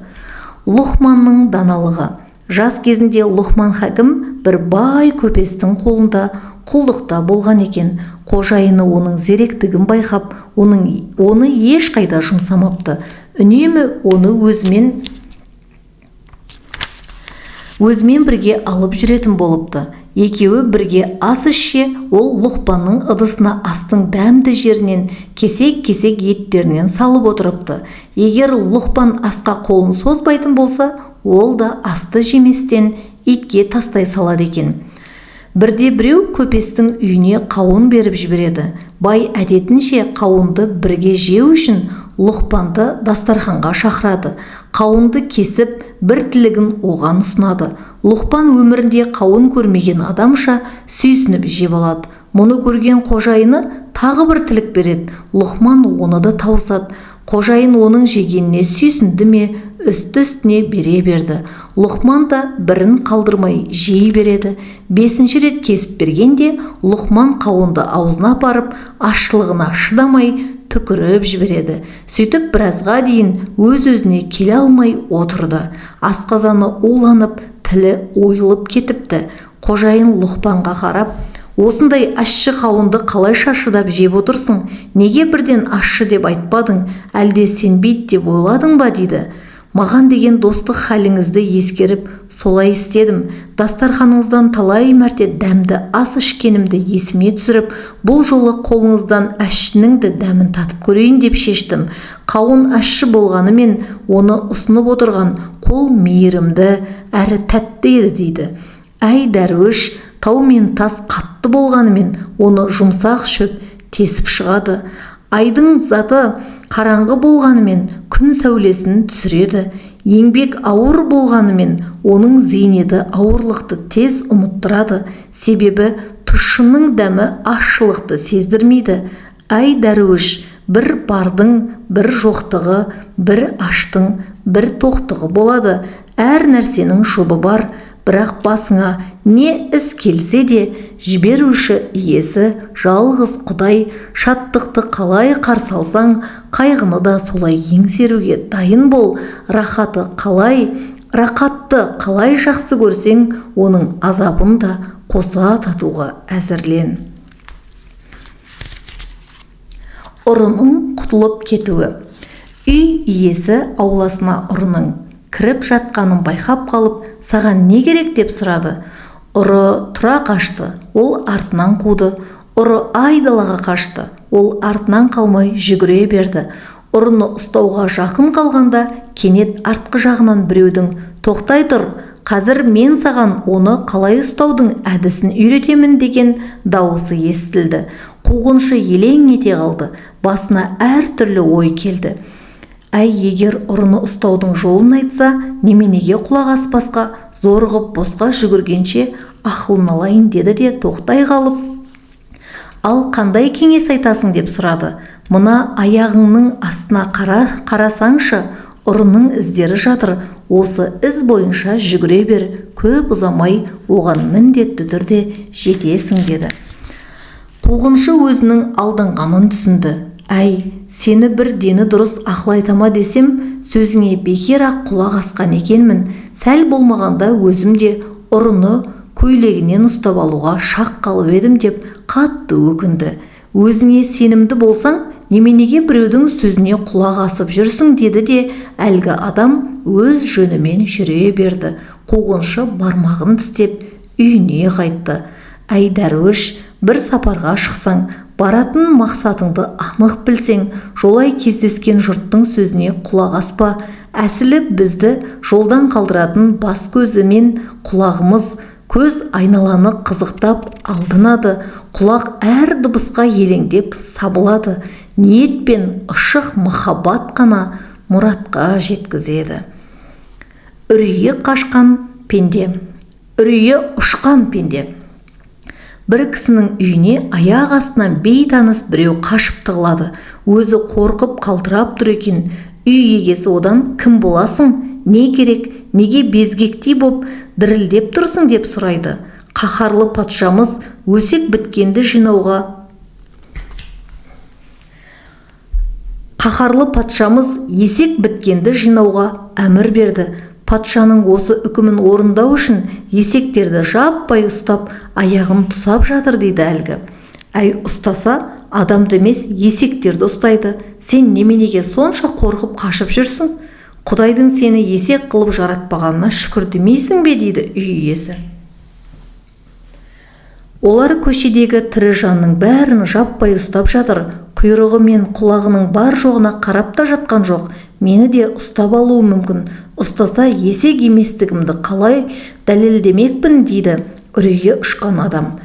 Лұқманның даналығы. Жас кезінде Лұқман хакім бір бай көпестің қолында құлдықта болған екен. Қожайыны оның зеректігін байқап, оны ешқайда жұмсамапты. Үнемі оны өзімен Өзімен бірге алып жүретін болыпты. Екеуі бірге ас ішсе, ол Лұқпанның ыдысына астың дәмді жерінен кесек-кесек еттерінен салып отырыпты. Егер Лұқпан асқа қолын созбайтын болса, ол да асты жеместен итке тастай салады екен. Бірде біреу көпестің үйіне қауын беріп жібереді. Бай әдетінше қауынды бірге жеу үшін Лұқпанды дастарханға шақырады. Қауынды кесіп, бір тілігін оған ұсынады. Лұқпан өмірінде қауын көрмеген адамша сүйсініп жеп алады. Мұны көрген қожайыны тағы бір тілік береді. Лұқман оны да тауысады. Қожайын оның жегеніне сүйсінді ме, үсті-үстіне бере берді. Лұқман да бірін қалдырмай жей береді. 5-ші рет кесіп бергенде Лұқман қауынды аузына апарып, ащылығына шыдамай түкіріп жібереді. Сөйтіп біразға дейін өз-өзіне келе алмай отырды. Асқазаны уланып, тілі ойылып кетіпті. Қожайын Лұқпанға қарап, осындай ащы қауынды қалайша шыдап жеп отырсың? Неге бірден ащы деп айтпадың? Әлде сенбейді деп ойладың ба, дейді. Маған деген достық халіңізді ескеріп, солай істедім. Дастарханыңыздан талай мәрте дәмді ас ішкенімді есіме түсіріп, бұл жолы қолыңыздан ащының да дәмін татып көрейін деп шештім. Қауын ащы болғанымен оны ұсынып отырған қол мейірімді әрі тәтті еді, дейді. Әй дәруіш, тау мен тас қатты болғанымен оны жұмсақ шөп тесіп шығады. Айдың заты қараңғы болғанымен күн сәулесін түсіреді. Еңбек ауыр болғанымен оның зейнеті ауырлықты тез ұмыттырады. Себебі тұщының дәмі ащылықты сездірмейді. Әй дәруіш, бір бардың бір жоқтығы, бір аштың бір тоқтығы болады. Әр нәрсенің жұбы бар. Бірақ басыңа не іс келсе де жіберуші иесі жалғыз Құдай. Шаттықты қалай қарсы алсаң, қайғыны да солай еңсеруге дайын бол. Рақатты қалай жақсы көрсең, оның азабын да қоса татуға әзірлен. Ұрының құтылып кетуі. Үй иесі ауласына ұрының кіріп жатқанын байқап қалып, саған не керек деп сұрады. Ұры тұра қашты, ол артынан қуды. Ұры айдалаға қашты, ол артынан қалмай жүгіре берді. Ұрыны ұстауға жақын қалғанда кенет артқы жағынан біреудің «Тоқтай тұр, қазір мен саған оны қалай ұстаудың әдісін үйретемін» деген дауысы естілді. Қуғыншы елең ете қалды, басына әртүрлі ой келді. Әй, егер ұрыны ұстаудың жолын айтса, неменеге құлақ аспасқа, зорығып босқа жүгіргенше ақылын алайын деді де тоқтай қалып, ал қандай кеңес айтасың деп сұрады. Мына аяғыңның астына қарасаңшы, ұрының іздері жатыр, осы із бойынша жүгіре бер, көп ұзамай оған міндетті түрде жетесің деді. Қуғыншы өзінің алданғанын түсінді. Әй, сені бір дені дұрыс ақыл айтама десем, сөзіңе бекер-ақ құлақ асқан екенмін. Сәл болмағанда өзім де ұрыны көйлегінен ұстап алуға шақ қалып едім деп қатты өкінді. Өзіңе сенімді болсаң, неменеге біреудің сөзіне құлақ асып жүрсің деді де әлгі адам өз жөнімен жүре берді. Қуғыншы бармағын тістеп үйіне қайтты. Әй дәруіш, бір сапарға шықсаң, баратын мақсатыңды анық білсең, жолай кездескен жұрттың сөзіне құлақ аспа. Әсілі бізді жолдан қалдыратын бас көзі мен құлағымыз. Көз айналаны қызықтап алдынады, құлақ әр дыбысқа елеңдеп сабылады. Ниет пен ышық махаббат қана мұратқа жеткізеді. Үрейі қашқан пенде. Үрейі ұшқан пенде. Бір кісінің үйіне аяқ астынан бейтаныс біреу қашып тығылады. Өзі қорқып қалтырап тұр екен. Үй егесі одан кім боласың, не керек, неге безгектей боп дірілдеп тұрсың деп сұрайды. Қаһарлы патшамыз өсек біткенді жинауға Қаһарлы патшамыз есек біткенді жинауға әмір берді. Патшаның осы үкімін орындау үшін есектерді жаппай ұстап, аяғын тұсап жатыр дейді әлгі. Әй, ұстаса, адамды емес, есектерді ұстайды. Сен неменеге сонша қорқып қашып жүрсің? Құдайдың сені есек қылып жаратпағанына шүкір демейсің бе, дейді үй иесі. Олар көшедегі тірі жанның бәрін жаппай ұстап жатыр. Құйрығы мен құлағының бар жоғына қарап та жатқан жоқ. Мені де ұстап алуы мүмкін. Ұстаса, есек еместігімді қалай дәлелдемекпін, дейді үрейі ұшқан адам.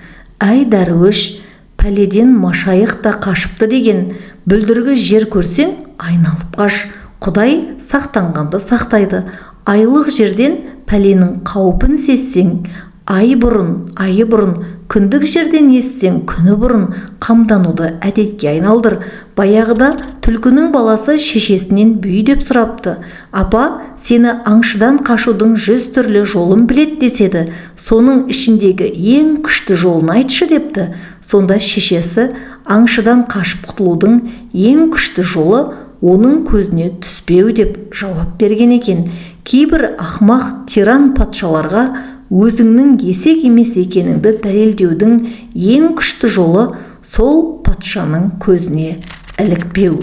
Әй, дәруіш, пәледен машайық та қашыпты деген. Бүлдіргі жер көрсең, айналып қаш. Құдай сақтанғанды сақтайды. Айлық жерден пәленің қаупін сезсең, ай бұрын, айы бұрын, күндік жерден естісең, күні бұрын қамдануды әдетке айналдыр. Баяғыда түлкінің баласы шешесінен бүй деп сұрапты: «Апа, сені аңшыдан қашудың 100 түрлі жолын білет деседі. Соның ішіндегі ең күшті жолын айтшы», – депті. Сонда шешесі: «Аңшыдан қашып құтылудың ең күшті жолы – оның көзіне түспеу», – деп жауап берген екен. Кейбір ақымақ тиран патшаларға өзіңнің есек емес екеніңді дәлелдеудің ең күшті жолы – сол патшаның көзіне ілікпеу.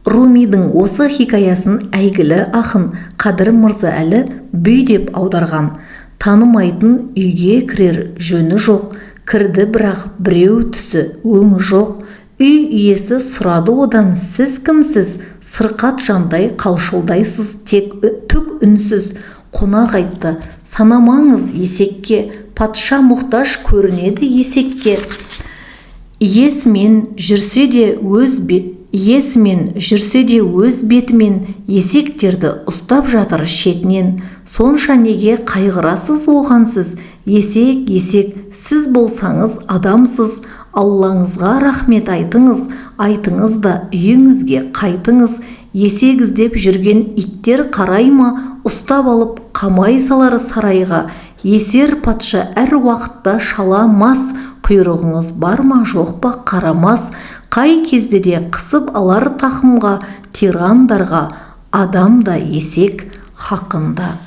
Румидің осы хикаясын әйгілі ақын Қадыр Мырза Әлі бүй деп аударған: Танымайтын үйге кірер жөні жоқ, кірді бірақ біреу, түсі өңі жоқ. Үй иесі сұрады одан: «Сіз кімсіз? Сырқат жандай қалшылдайсыз, тек түк үнсіз». Қонақ айтты: «Санамаңыз есекке, патша мұқтаж көрінеді есекке. Иесімен жүрсе де өз бетімен, есектерді ұстап жатыр шетінен. Сонша неге қайғырасыз оған сіз? Есек, есек, сіз болсаңыз адамсыз. Аллаңызға рахмет айтыңыз, айтыңыз да үйіңізге қайтыңыз. Есек іздеп жүрген иттер қарай ма? Ұстап алып қамай салар сарайға. Есер патша әр уақытта шала мас, құйрығыңыз бар ма, жоқ па, қарамас. Қай кезде де қысып алар тақымға. Тирандарға адам да есек хақында».